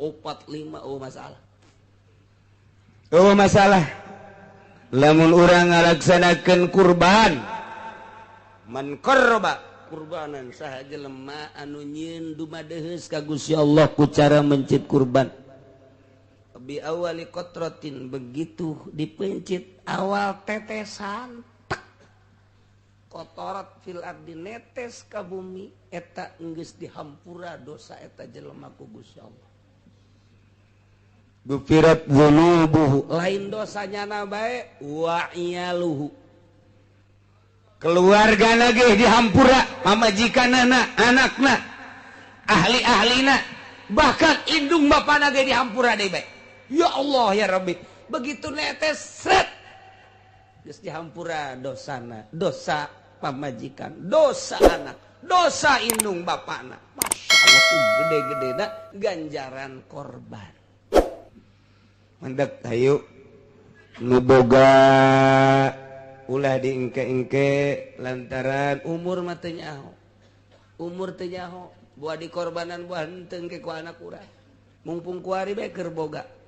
5 oh masalah. Oh masalah. Lamun urang ngalaksanakeun kurban, man qarraba kurbanan saha jelema anu nyieun dumadeheus ka Gusti Allah ku cara mencit kurban. Bi awali kotrotin begitu dipencit awal tetesan tek kotorat fil ardi netes ka bumi eta geus dihampura dosa eta jelema ku Gusti Allah. Gufirat dzunubuhu lain dosanya na bae wa iyaluhu keluarga lagi dihampura pamajikanana anakna ahli-ahlina bahkan indung bapana ge dihampura deui bae. Ya Allah ya Rabbi, begitu netes sret geus dihampura dosana, dosa pamajikan, dosa anak, dosa indung bapana. Masya Allah gede-gedena ganjaran korban. Mandek hayu nu boga ulah diengke-engke lantaran umur mah teu nyaho. Umur teu nyaho, buah dikorbanan buah henteu engke ku anak urang. Mumpung kuari bae keur boga.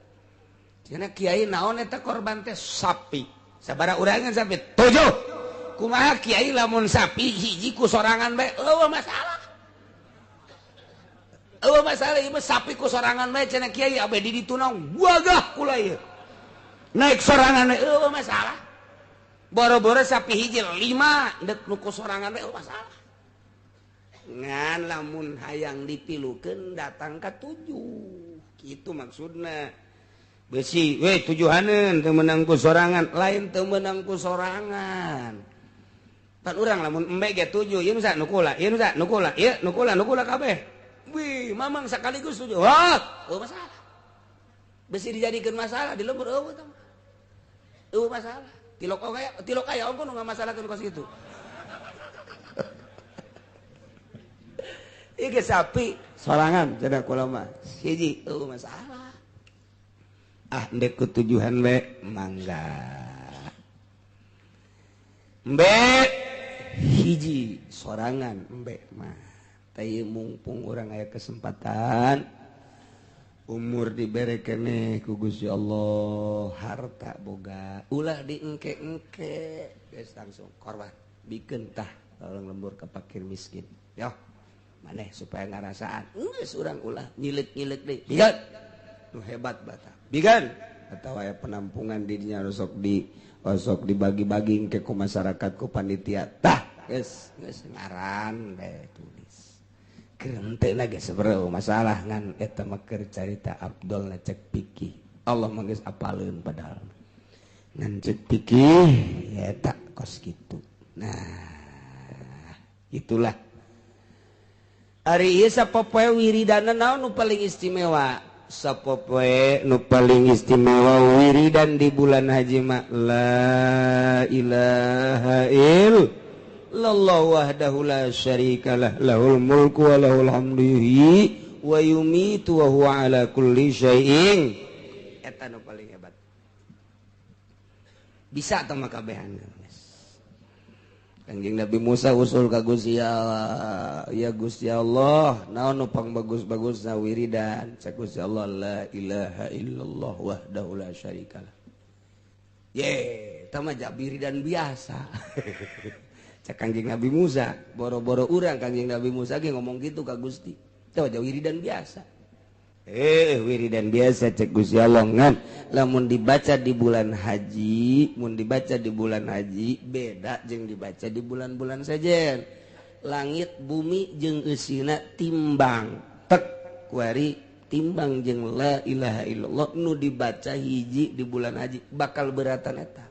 Cenah kiai naon eta korban teh sapi. Sabaraha urangan sapi? 7. Kumaha kiai lamun sapi hiji ku sorangan bae eueuh masalah. Eueuh masalah ieu sapi ku sorangan bae cenah kiai abe di ditu naon wagah kula ieu. Naik sorangan bae eueuh masalah. Boro-boro sapi hiji 5 deuk nu ku sorangan bae eueuh masalah. Ngan lamun hayang dipilukeun datang ka 7. Kitu maksudna. Besi, weh tujuhaneun teu meunang ku sorangan, lain teu meunang ku sorangan. Pan urang lamun embe ge 7, ieu nu sa nu kula, ieu nu sa nu kula, ieu nu kula, nu kula kabeh. Wih, mamang sekaligus 7. Wah, eueuh masalah. Besi dijadikeun masalah di lembur eueuh tah. Eueuh masalah. Tilok aya ongko nu ngamasalahkeun kos kitu. Ieu ge sapi sorangan cenah kula mah. Hiji eueuh masalah. Ah ndek ketujuhan be mangga embe hiji sorangan embe mah teh mumpung urang aya kesempatan umur dibere keneh ku Gusti Allah harta boga ulah diengke-engke geus langsung korban bikeun tah tolong lembur ka fakir miskin yo maneh supaya ngarasaan geus urang ulah nyileuk-nyileuk deui bigan nu hebat bata bigan atau aya penampungan di dinya osok dibagi-bagi ke ku masyarakat ku panitia tah geus geus ngaran bae tulis kerenteuna geus sebereu masalah ngan eta mah keur carita Abdul na cek pikih Allah mah geus apaleun padahal ngan cek pikih ya eta kos kitu. Nah itulah ari ieu sapopoe wiridana naon nu paling istimewa. Sapopoe nu paling istimewa wiridan di bulan haji mah la ilaha illallah wahdahu la syarikalah lahul mulku wa lahul hamdu yuhyi wa yumitu wa huwa ala kulli syai'in. Eta nu paling hebat. Bisa tah mah kabehan. Kanjeng Nabi Musa usul ka Gusti Allah, ya Gusti Allah, naon nu pangbagus-bagusna wiridan? Cek Gusti Allah la ilaha illallah wahdahu la syarikalah. Ye, eta mah wiridan biasa. Cek Kanjeng Nabi Musa, boro-boro urang Kanjeng Nabi Musa ge ngomong gitu ka Gusti. Eta mah wiridan biasa. Wiridan biasa cek Gusti Allah ngan lamun dibaca di bulan haji, mun dibaca di bulan haji beda jeung dibaca di bulan-bulan sejen. Langit bumi jeung eusina timbang. Tek kuari timbang jeung la ilaha illallah nu dibaca hiji di bulan haji bakal beratan eta.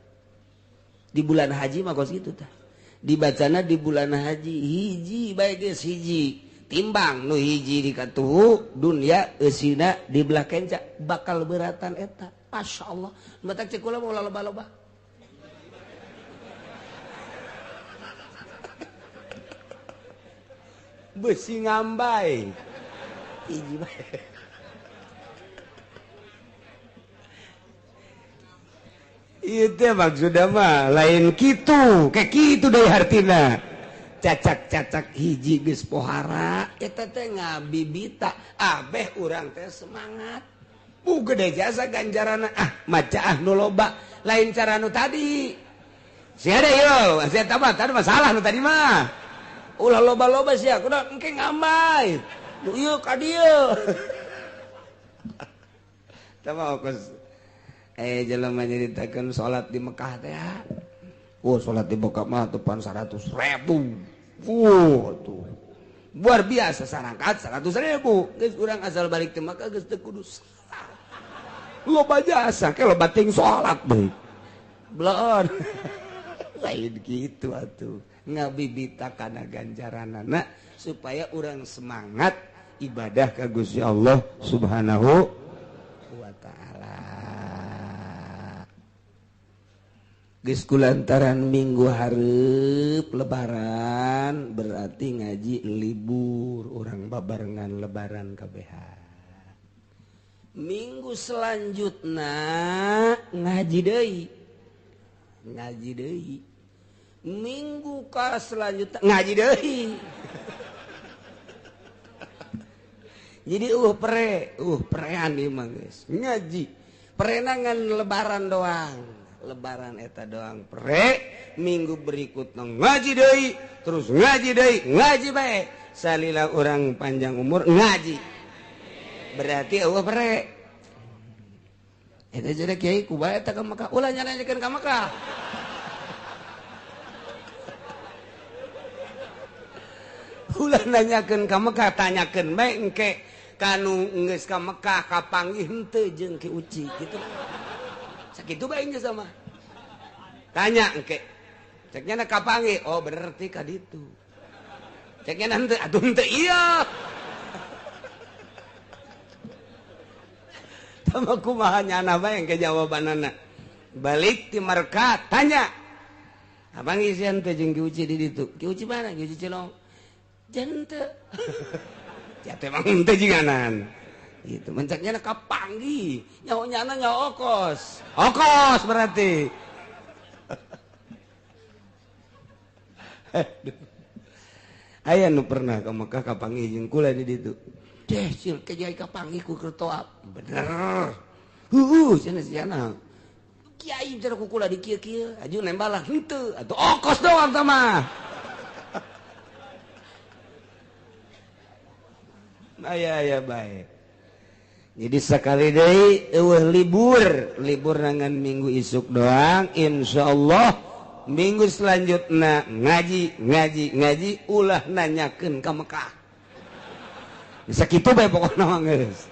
Di bulan haji mah kos kitu tah. Dibacana di bulan haji hiji bae geus hiji. Timbang nu hiji di katuhu dunia eusina di belah kenca bakal beratan eta. Masya Allah matak cek kula mau loba-loba besi ngambai hiji bae. Ieu teh maksudna mah lain kitu kayak kitu deui hartina. Cacak-cacak hiji geus pohara eta teh ngabibita abeh urang teh semangat. Bu gede jasa ganjarana ah maca ah nu loba lain cara nu tadi. Sia deui yo, sia tah tadi masalah nu tadi mah. Ulah loba-loba sia kudu engke ngambai. Nu ieu ka dieu. Tama kos jelema nyaritakeun salat di Mekah teh. Oh, salat di Mekah mah tepan 100.000. Wuh, tuh. Luar biasa sarangkat 100.000. Geus urang asal balik ti Mekah geus teu kudu salat. Loba jasa ke loba ting salat bae. Belon. Lain gitu atuh. Ngabibita kana ganjaranana supaya urang semangat ibadah ka Gusti Allah Subhanahu wa ta'ala. Geus kulantaran minggu hareup lebaran berarti ngaji libur urang babarengan lebaran kabehan. Minggu selanjutna ngaji deui. Ngaji deui. Minggu ka selanjutna ngaji deui. Jadi prean ieu mah geus. Ngaji. Perenangan lebaran doang. Lebaran eta doang pre, minggu berikutna ngaji deui, terus ngaji deui, ngaji bae. Salila urang panjang umur ngaji. Berarti eueuh pre. Eta jadi kiai ku bae eta ka Mekah, ulah nyanyakeun ka Mekah. Ulah nanyakeun ka Mekah, tanyakeun bae engke kanu geus ka Mekah kapanggih henteu jeung Ki Uci kitu. Sakitu bae geus sama. Tanya engke. Ceknya na kapanggih, oh berarti ka ditu. Ceknya henteu, atuh henteu ieu. Tama kumaha nyana bae engke jawabanana. Balik ti Mekah tanya. Abang isian teh jeung Ki Uci di ditu. Ki Uci mana? Ki Uci Cilong. Jangan teu. Ya teh emang henteu jinganan. Gitu mencaknya kapanggi nyaho nyana nyaho okos. Okos berarti. Aya nu pernah ka Mekah kapanggih jeung kula di ditu. Deh sil ke jai kapanggih ku keur toap. Bener. Heueuh cenah sia. Kiai cenah ku kula di kieu-kieu, aju nembalah henteu atuh okos doang tah mah. Aya aya bae. Jadi sekali deui eueuh libur, libur nangan minggu isuk doang, insyaallah minggu selanjutna ngaji, ngaji, ngaji ulah nanyakeun ka Mekah. Sakitu bae pokona mah geus.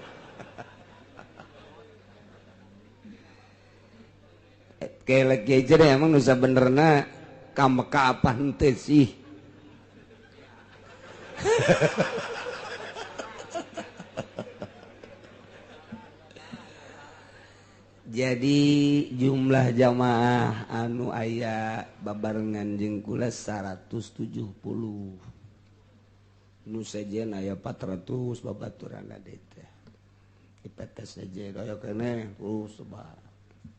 Kelek ge deh emang nu sabenerna ka Mekah apa henteu sih. Jadi jumlah jamaah anu aya babarengan jeung kula 170. Nu sejen aya 400 babaturan teh. Ipetes sejen aya keneh sebab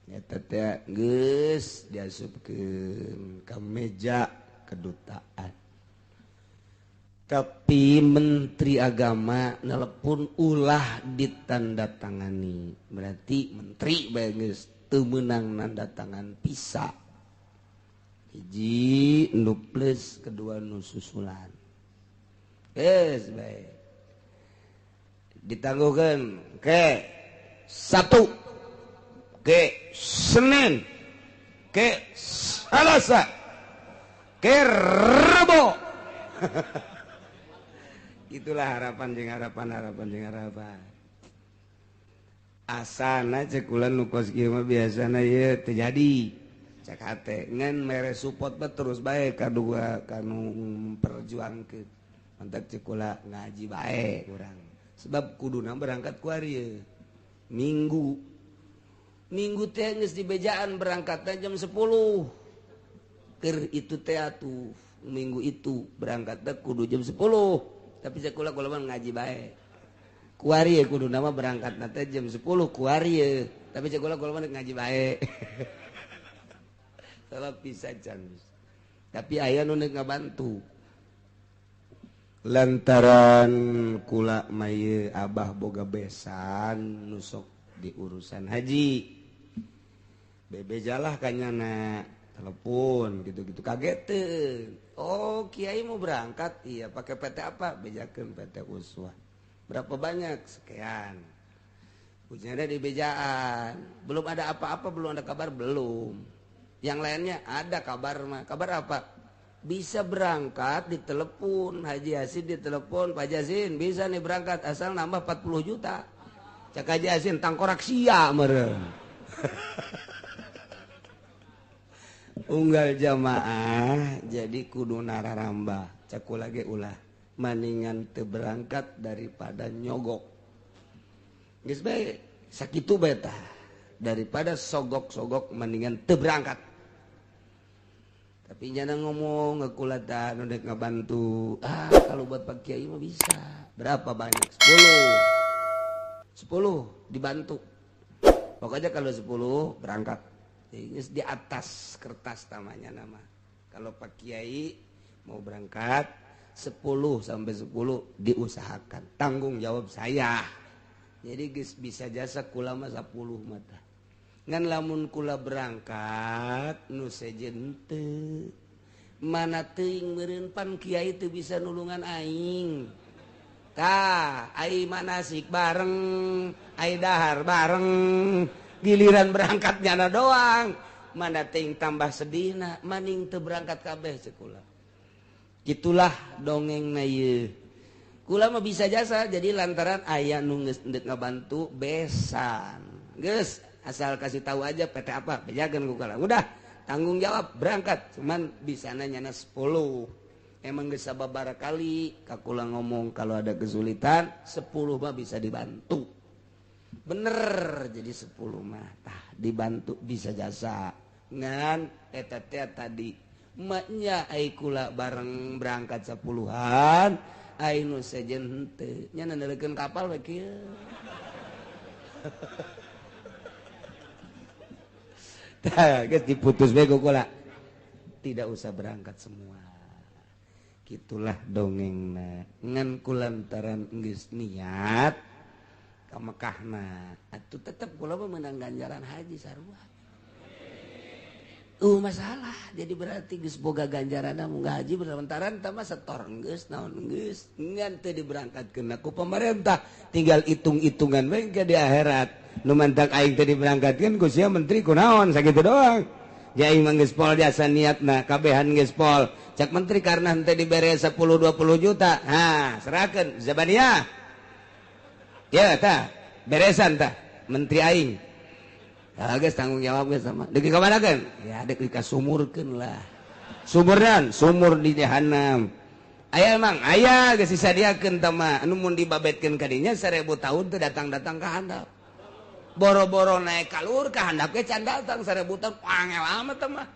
eta teh geus diasupkeun ka meja kedutaan. Tapi Menteri Agama nelepon ulah ditandatangani. Berarti menteri bae geus teu meunang nandatangan pisa. Hiji nu plus, kedua nu susulan. Geus bae. Ditangguhkeun ke Sabtu, ke Senin, ke Selasa, ke Rebo. Itulah harapan jeung harapan, harapan jeung harapan. Asana cek kula nu kos kieu mah biasana ieu teu jadi. Cek hate ngan mere support mah terus bae kadua kanu memperjuangkeun. Mantak cek kula ngaji bae urang. Sebab kuduna berangkat ku ari Minggu. Minggu teh geus dibejaan berangkatna jam 10. Keur itu teh atuh minggu itu berangkatna kudu jam 10. Tapi sekolah kula mah ngaji bae. Kuari kudu nama berangkat teh jam 10 kuari. Tapi sekolah kula mah ngaji bae. Salah bisa can. Tapi aya nu neuk ngabantu. Lantaran kula mah ieu abah boga besan nu sok di urusan haji. Bebejalah kanyana telepon gitu-gitu kaget teu. Oh, kiai mau berangkat, iya pakai PT apa? Bejakeun PT Uswah. Berapa banyak? Sekian. Hujannya di bejaan, belum ada apa-apa, belum ada kabar, belum. Yang lainnya ada kabar mah. Kabar apa? Bisa berangkat ditelepon, Haji Yasin ditelepon, Pak Yasin bisa nih berangkat asal nambah 40 juta. Cak Haji Yasin tangkorak sia meureun. Unggal jamaah jadi kudu nararambah. Cak kula ge ulah maningan teu berangkat daripada nyogok. Geus bae sakitu bae tah, daripada sogok-sogok mendingan teu berangkat. Tapi nyana ngomong ngekula tah nu dek ngabantu. Ah, kalau buat Pak Kiai mah bisa. Berapa banyak? 10. 10 dibantu. Pokoknya kalau 10 berangkat. Geus di atas kertas tamanya nama. Kalau Pak Kiai mau berangkat 10 sampai 10 diusahakan. Tanggung jawab saya. Jadi geus bisa jasa kula mah 10 mata. Ngan lamun kula berangkat nu sejen teu. Mana teuing meureun pan kiai teu bisa nulungan aing. Tah, ai manasik bareng, ai dahar bareng, giliran berangkat nyana doang. Mana teuing tambah sedihna, maning teu berangkat kabeh cek kula. Itulah dongengna ieu. Kula mah bisa jasa jadi lantaran aya nu geus endek ngabantu besan. Geus asal kasih tahu aja PT apa, bejakeun ku kula. Udah tanggung jawab berangkat, cuman bisana nyana 10. Emang geus sababaraha kali ka kula ngomong kalau ada kesulitan 10 mah bisa dibantu. Bener jadi 10 mah tah dibantu bisa jasa. Ngan eta teh tadi maknya ai kula bareng berangkat 10-an. Ainu sejen henteu nya nandelekeun kapal we kieu. Tah geus diputus bae ku kula. Tidak usah berangkat semua. Kitulah dongengna. Ngan kulantaran geus niat ka Mekahna, atuh tetep kula mah meunang ganjaran haji sarua. Masalah jadi berarti geus boga ganjaranna munggah haji berlantaran tah mah setor geus naon geus ngan teu diberangkatkeun ku pemerintah tinggal hitung-hitungan we ke di akhirat nu mantak aing teu diberangkatkeun ku sia menteri kunaon sakitu doang. Ja aing mah geus pol jasa niatna kabehan geus pol cak menteri karena henteu dibere 10 20 juta ha serahkeun zabaniah ya tah beresan tah menteri aing. Ah, geus tanggung jawab geus sama. Deuk dikamanakeun? Ya deuk dikasumurkeun lah. Sumurnan, sumur di jahanam. Aya emang, aya geus disadiakeun tah mah. Anu mun dibabetkeun ka dinya 1000 tahun teu datang-datang ka handap. Boro-boro naik kalur ka handap ge can datang 1000 tahun angel amat tah mah.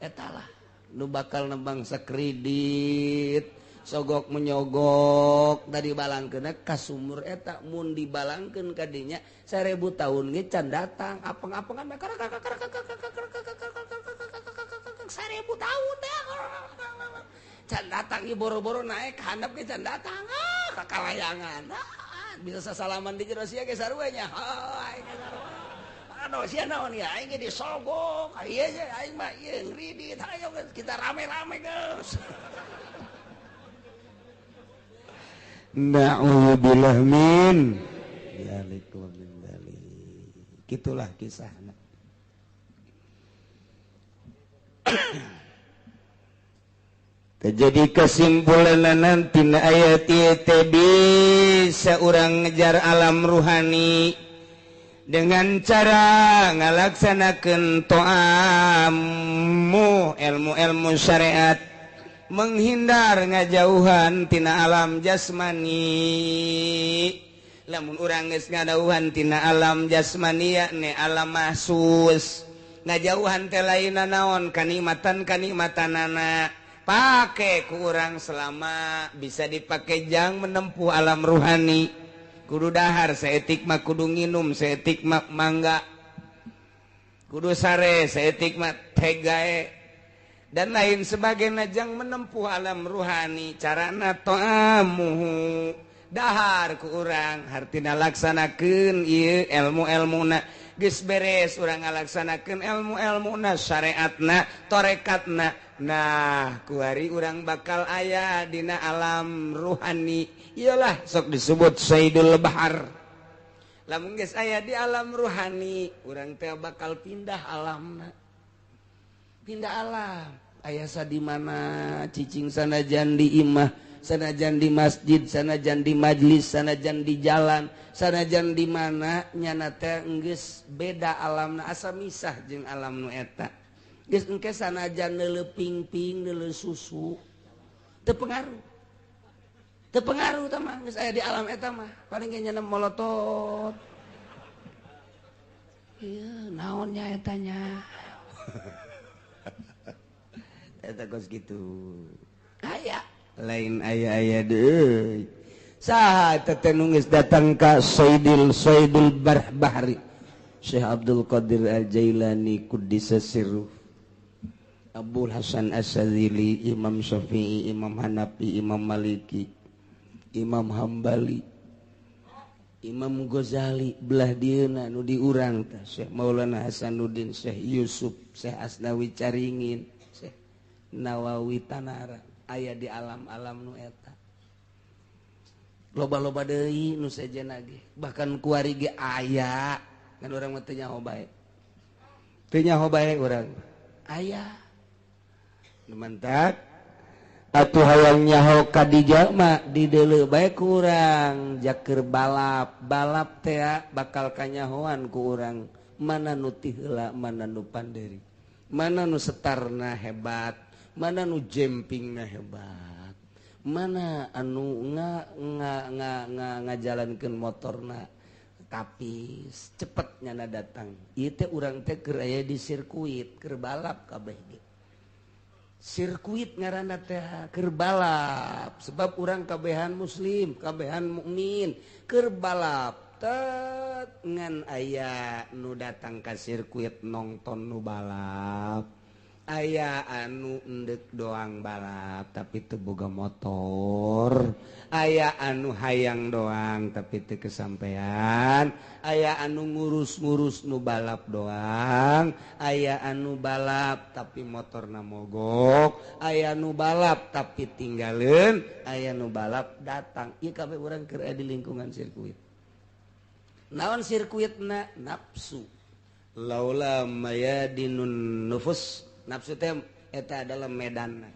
Eta lah nu bakal nembang sakredit. Sogok menyogok tadi balangkeun ka sumur eta mun dibalangkeun ka dinya 1000 tahun ge can datang apeng-apengan 1000 tahun teh can datang ieu boro-boro naik handap ge can datang ah ka kalayangan bisa sasalaman di jero sia ge sarua nya aing ge sarua aduh sia naon ya aing ge disogok ieu aing mah ieu ngridit hayo kita rame-rame geus. Na'udzubillah min dzalik wa min dzalik. Gitulah kisahna. Jadi kesimpulan nanti ayat ieu bisa urang ngejar alam ruhani dengan cara ngalaksanakeun to'amu ilmu-ilmu syariat, menghindar ngajauhan tina alam jasmani. Lamun urang geus ngadauhan tina alam jasmani yakni alam mahsus, ngajauhan teh lainna naon kanikmatan-kanikmatanana pake ku urang selama bisa dipake jang menempuh alam ruhani. Kudu dahar saeutik mah kudu nginum saeutik mah mangga, kudu sare saeutik mah tegae dan lain sebagainya jang menempuh alam ruhani. Carana to'amuhu dahar ku urang hartina laksanakeun ieu ilmu-ilmuna geus beres urang ngalaksanakeun ilmu-ilmuna syariatna torekatna. Nah kuari urang bakal aya dina alam ruhani. Iyalah sok disebut Sayyidul Bahar. Lamun geus aya di alam ruhani, urang teh bakal pindah alamna. Pindah alam. Aya sa di mana cicing sanajan di imah, sanajan di masjid, sanajan di majlis, sanajan di jalan, sanajan di mana nyana teh geus beda alamna, asa misah jeung alam nu eta. Geus engke sanajan neuleuh pingping, neuleuh susu, teu pengaruh. Teu pengaruh tah mah geus aya di alam eta mah. Paling ge nyana molotot. Ieu naon nya eta nya. Eta kos kitu. Aya lain aya-aya deui. Saha eta teh nu geus datang ka Sayyidil Sayyidul Bahri Syekh Abdul Qadir Al-Jailani Quddisa Sirruh, Abul Hasan As-Sadzili, Imam Syafi'i, Imam Hanafi, Imam Maliki, Imam Hambali, Imam Ghazali, belah dieuna nu diurang teh Syekh Maulana Hasanuddin, Syekh Yusuf, Syekh Asnawi Caringin, Syekh Nawawi Tanara, aya di alam-alam nu eta. Loba-loba deui nu sejenna ge, bahkan kuari ge aya, kan urang mah teu nyaho bae. Teu nyaho bae urang. Aya. Mantak atuh hayang nyaho ka dijalma di deuleu bae ku urang jaker balap balap teh bakal kanyahoan ku urang mana nu ti heula, mana nu panderi, mana nu setarna hebat, mana nu jempingna hebat, mana anu nga nga nga nga ngajalankeun motorna tapi cepet nyana datang. Ieu teh urang teh keur aya di sirkuit keur balap kabeh ge. Sirkuit ngaranna teh keur balap sebab urang kabehan muslim, kabehan mukmin, keur balap tet ngan aya nu datang ka sirkuit nongton nu balap, aya anu endek doang balap tapi teu boga motor, aya anu hayang doang tapi teu kesampean, aya anu ngurus-ngurus nu balap doang, aya anu balap tapi motorna mogok, aya nu balap tapi tinggaleun, aya nu balap datang. Ieu kabeh urang keur aya di lingkungan sirkuit. Naon sirkuitna? Nafsu. Laula mayadinun nufus. Nafsu teh eta adalah medan.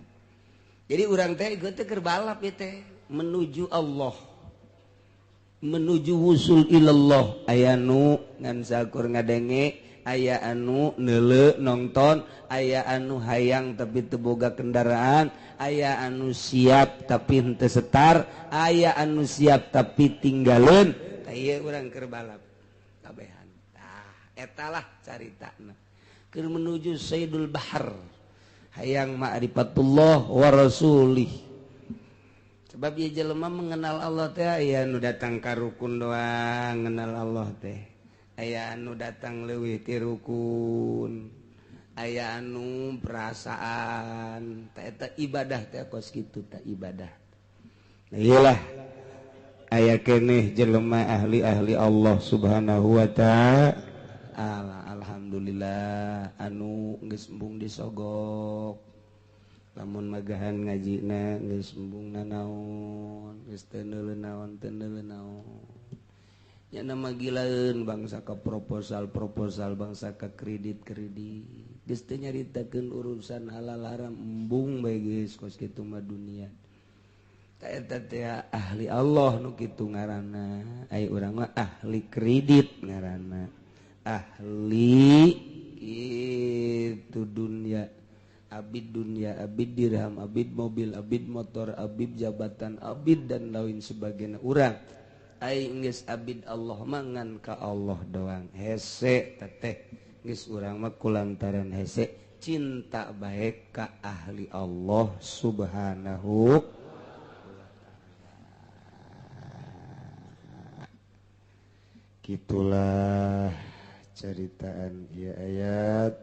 Jadi urang teh ieu teh keur balap ieu teh menuju Allah, menuju wusul ilallah. Aya nu ngan sakur ngadenge, aya anu neuleuh nonton, aya anu hayang tapi teu boga kendaraan, aya anu siap tapi henteu setar, aya anu siap tapi tinggaleun. Tah ieu urang keur balap kabehan. Tah eta lah caritana. Keur menuju Sayyidul Bahar, hayang ma'rifatullah wa rasulih. Sebab ieu jelema mengenal Allah teh aya nu datang ka rukun doang ngenal Allah teh, aya anu datang leuwih ti rukun, aya anu perasaan teh eta ibadah teh kos kitu teh ibadah. Nah iyalah aya keneh jelema ahli-ahli Allah Subhanahu wa ta'ala. Alhamdulillah anu geus embung disogok, lamun magahan ngajina geus embung nanaon, geus teu neuleuh naon, teu neuleuh naon. Nya nama gilaeun bangsa ka proposal-proposal, bangsa ka kredit-kredit, geus teu nyaritakeun urusan halal haram, embung bae geus kos kitu mah dunia. Tah eta teh ahli Allah nu kitu ngaranna, ai urang mah ahli kredit ngaranna, ahli itu dunia, abid dunia, abid dirham, abid mobil, abid motor, abid jabatan, abid dan lain sebagainya. Urang ai geus abid Allah mangan ka Allah doang hese teteh geus urang mah kulantaran hese cinta bae ka ahli Allah Subhanahu wa ta'ala. Gitulah ceritaan ieu ayat.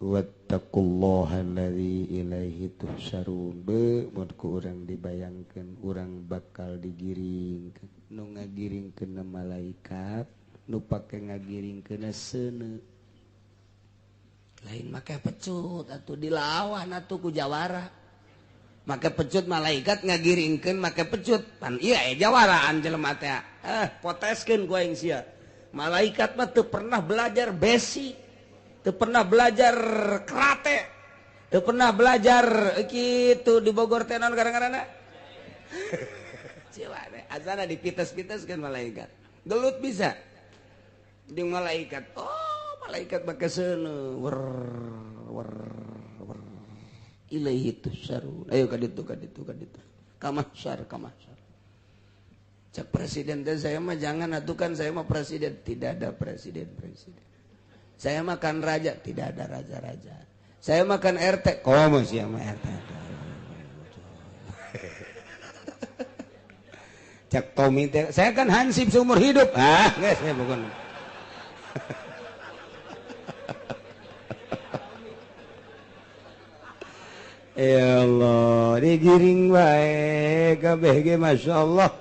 Wattaqullaha allazi ilaihi tuhsyarun. Be mun ku urang dibayangkeun urang bakal digiringkeun, nu ngagiringkeun malaikat, nu pake ngagiringkeun seuneu. Lain make pecut atuh dilawan atuh ku jawara. Make pecut malaikat ngagiringkeun make pecut, pan ieu aya jawaraan jelema teh. Poteskeun ku aing sia. Malaikat mah teu pernah belajar besi, teu pernah belajar karate, teu pernah belajar kitu di Bogor teh naon gara-garana. Ciwane azana dipites-piteskeun malaikat. Gelut bisa. Di malaikat. Oh, malaikat make seuneu wer wer wer. Ilaihi tusarun. Ayo ka ditu ka ditu ka ditu. Ka mahsyar ka mahsyar. Cak presiden teh saya mah jangan atuh kan saya mah presiden, tidak ada presiden presiden. Saya makan raja, tidak ada raja-raja. Saya makan RT, komo sia mah RT. Cak Tommy teh, saya kan hansip seumur hidup. Ah, geus saya bukan. Ya Allah, digiring bae kabeh ge masyaallah.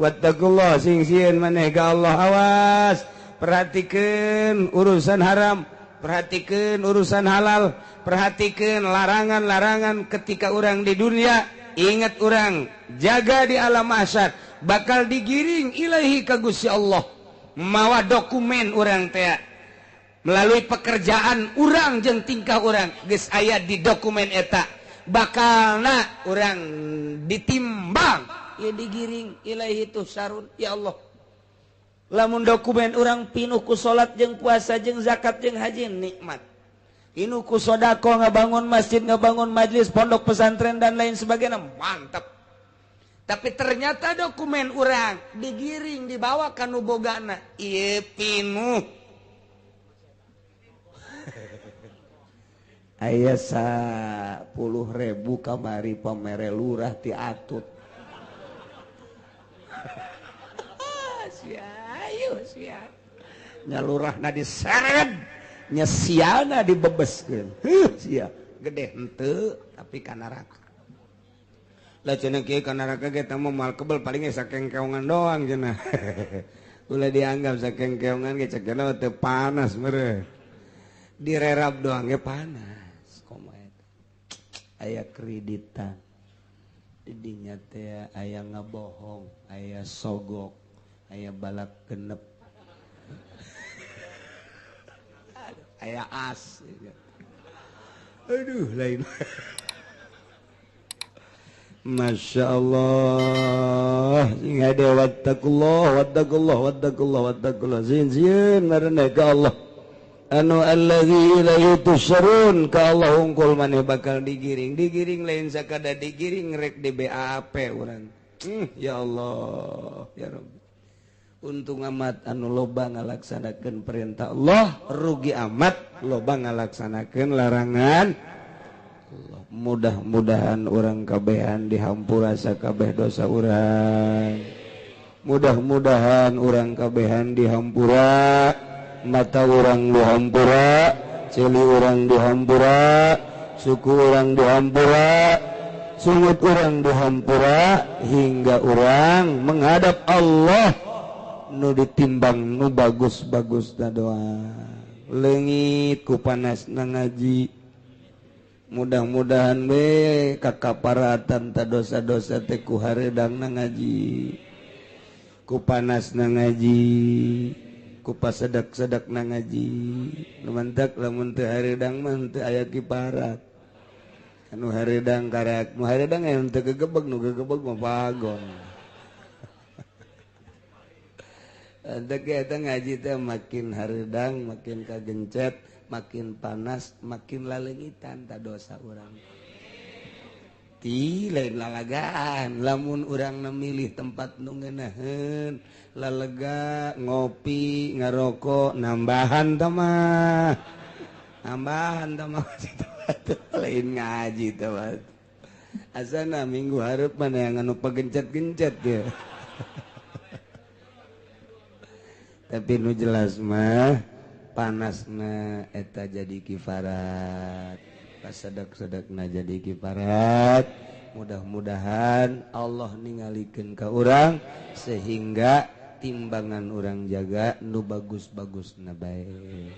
Wattaqullah sing sieun maneh ka Allah, awas perhatikeun urusan haram, perhatikeun urusan halal, perhatikeun larangan-larangan ketika urang di dunia. Ingat urang jaga di alam mahsyar bakal digiring ilahi ka Gusti Allah mawa dokumen urang teh melalui pekerjaan urang jeung tingkah urang geus aya di dokumen eta bakalna urang ditimbang ya digiring ilahi tuhsarun. Ya Allah, lamun dokumen urang pinuh ku salat jeung puasa jeung zakat jeung haji nikmat, pinuh ku sedekah ngabangun masjid, ngabangun majlis, pondok pesantren dan lain sebagainya, mantap. Tapi ternyata dokumen urang digiring dibawa ka nu bogana ieu pinuh aya 10.000 kamari pamere lurah ti atut. Ayo sia nyalurahna diseret nyesiana dibebeskeun. Heuh sia gede henteu tapi ka neraka. Lah cenah kieu ka neraka ge teh mah moal kebel paling ge sakengkeongan doang cenah. Ulah dianggap sakengkeongan ge cek cenah teu panas meureun. Direrap doang ge panas. Komo eta. Aya kreditan. Didinya teh aya ngabohong, aya sogok, aya balak genep, aya as, aduh lain. Masya Allah, sing hade wattaqullah wattaqullah wattaqullah wattaqullah sieun sieun maraneh ka Allah anu allazi ilaihi tusarun ka Allah hungkul maneh bakal digiring digiring lain sakada digiring rek di BAP urang. Ya Allah ya Rabbi. Untung amat anu loba ngalaksanakeun perintah Allah, rugi amat loba ngalaksanakeun larangan Allah. Mudah-mudahan urang kabehan dihampura sakabeh dosa urang. Mudah-mudahan urang kabehan dihampura, mata urang dihampura, ceuli urang dihampura, suku urang dihampura, sungut urang dihampura, hingga urang menghadap Allah nu ditimbang nu bagus-bagus na doa. Leungit ku panasna ngaji. Mudah-mudahan we kakaparatan ta dosa-dosa teh ku hareudangna ngaji, ku panasna ngaji, ku pasedak-sedakna ngaji. Nu mantak lamun teu hareudang mah teu aya kiparat. Anu hareudang karak, nu hareudang aya teu gegebeg, nu gegebeg mah bagong. Eta ngaji teh makin hareudang, makin kagencet, makin panas, makin laleungitan ta dosa urang. Ti lain lalagaan, lamun urang memilih tempat nu ngeunaheun, lalega ngopi, ngarokok, nambahan tah mah. Nambahan tah mah lain ngaji tah mah. Asana minggu hareup mana yang anu pagencet-gencet ya. Tapi nu jelas mah panasna eta jadi kifarat, pasedak-sedakna jadi kifarat. Mudah-mudahan Allah ningalikeun ka urang sehingga timbangan urang jaga nu bagus-bagusna bae.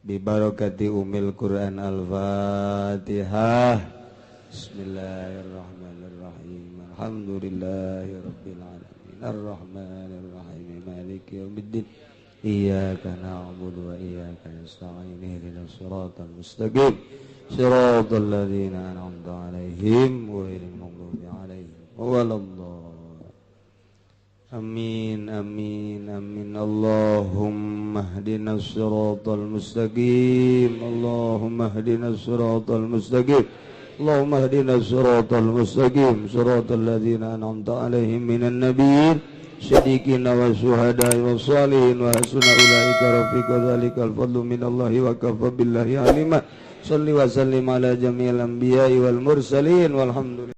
Bi barakati umil Quran. Al-Fatihah. Bismillahirrahmanirrahim. Alhamdulillahirabbil alamin. Alamin Arrahmanir Rahim Maliki yaumiddin. Iyyaka na'budu wa iyyaka nasta'in ihdinas siratal mustaqim siratal ladzina an'amta 'alaihim ghairil maghdubi 'alaihim waladdallin. Amin amin amin. Allahumma ihdinas siratal mustaqim. Allahumma ihdinas siratal mustaqim. Allahumma ihdinas siratal mustaqim siratal ladzina an'amta 'alaihim minan nabiyyin siddiqina wa syuhada'i wa shalihin wa hasuna ulaika rafiqa dzalikal fadlu minallahi wa kafa billahi alima. Shalli wa sallim ala jami'il anbiya'i wal mursalin walhamdulillah.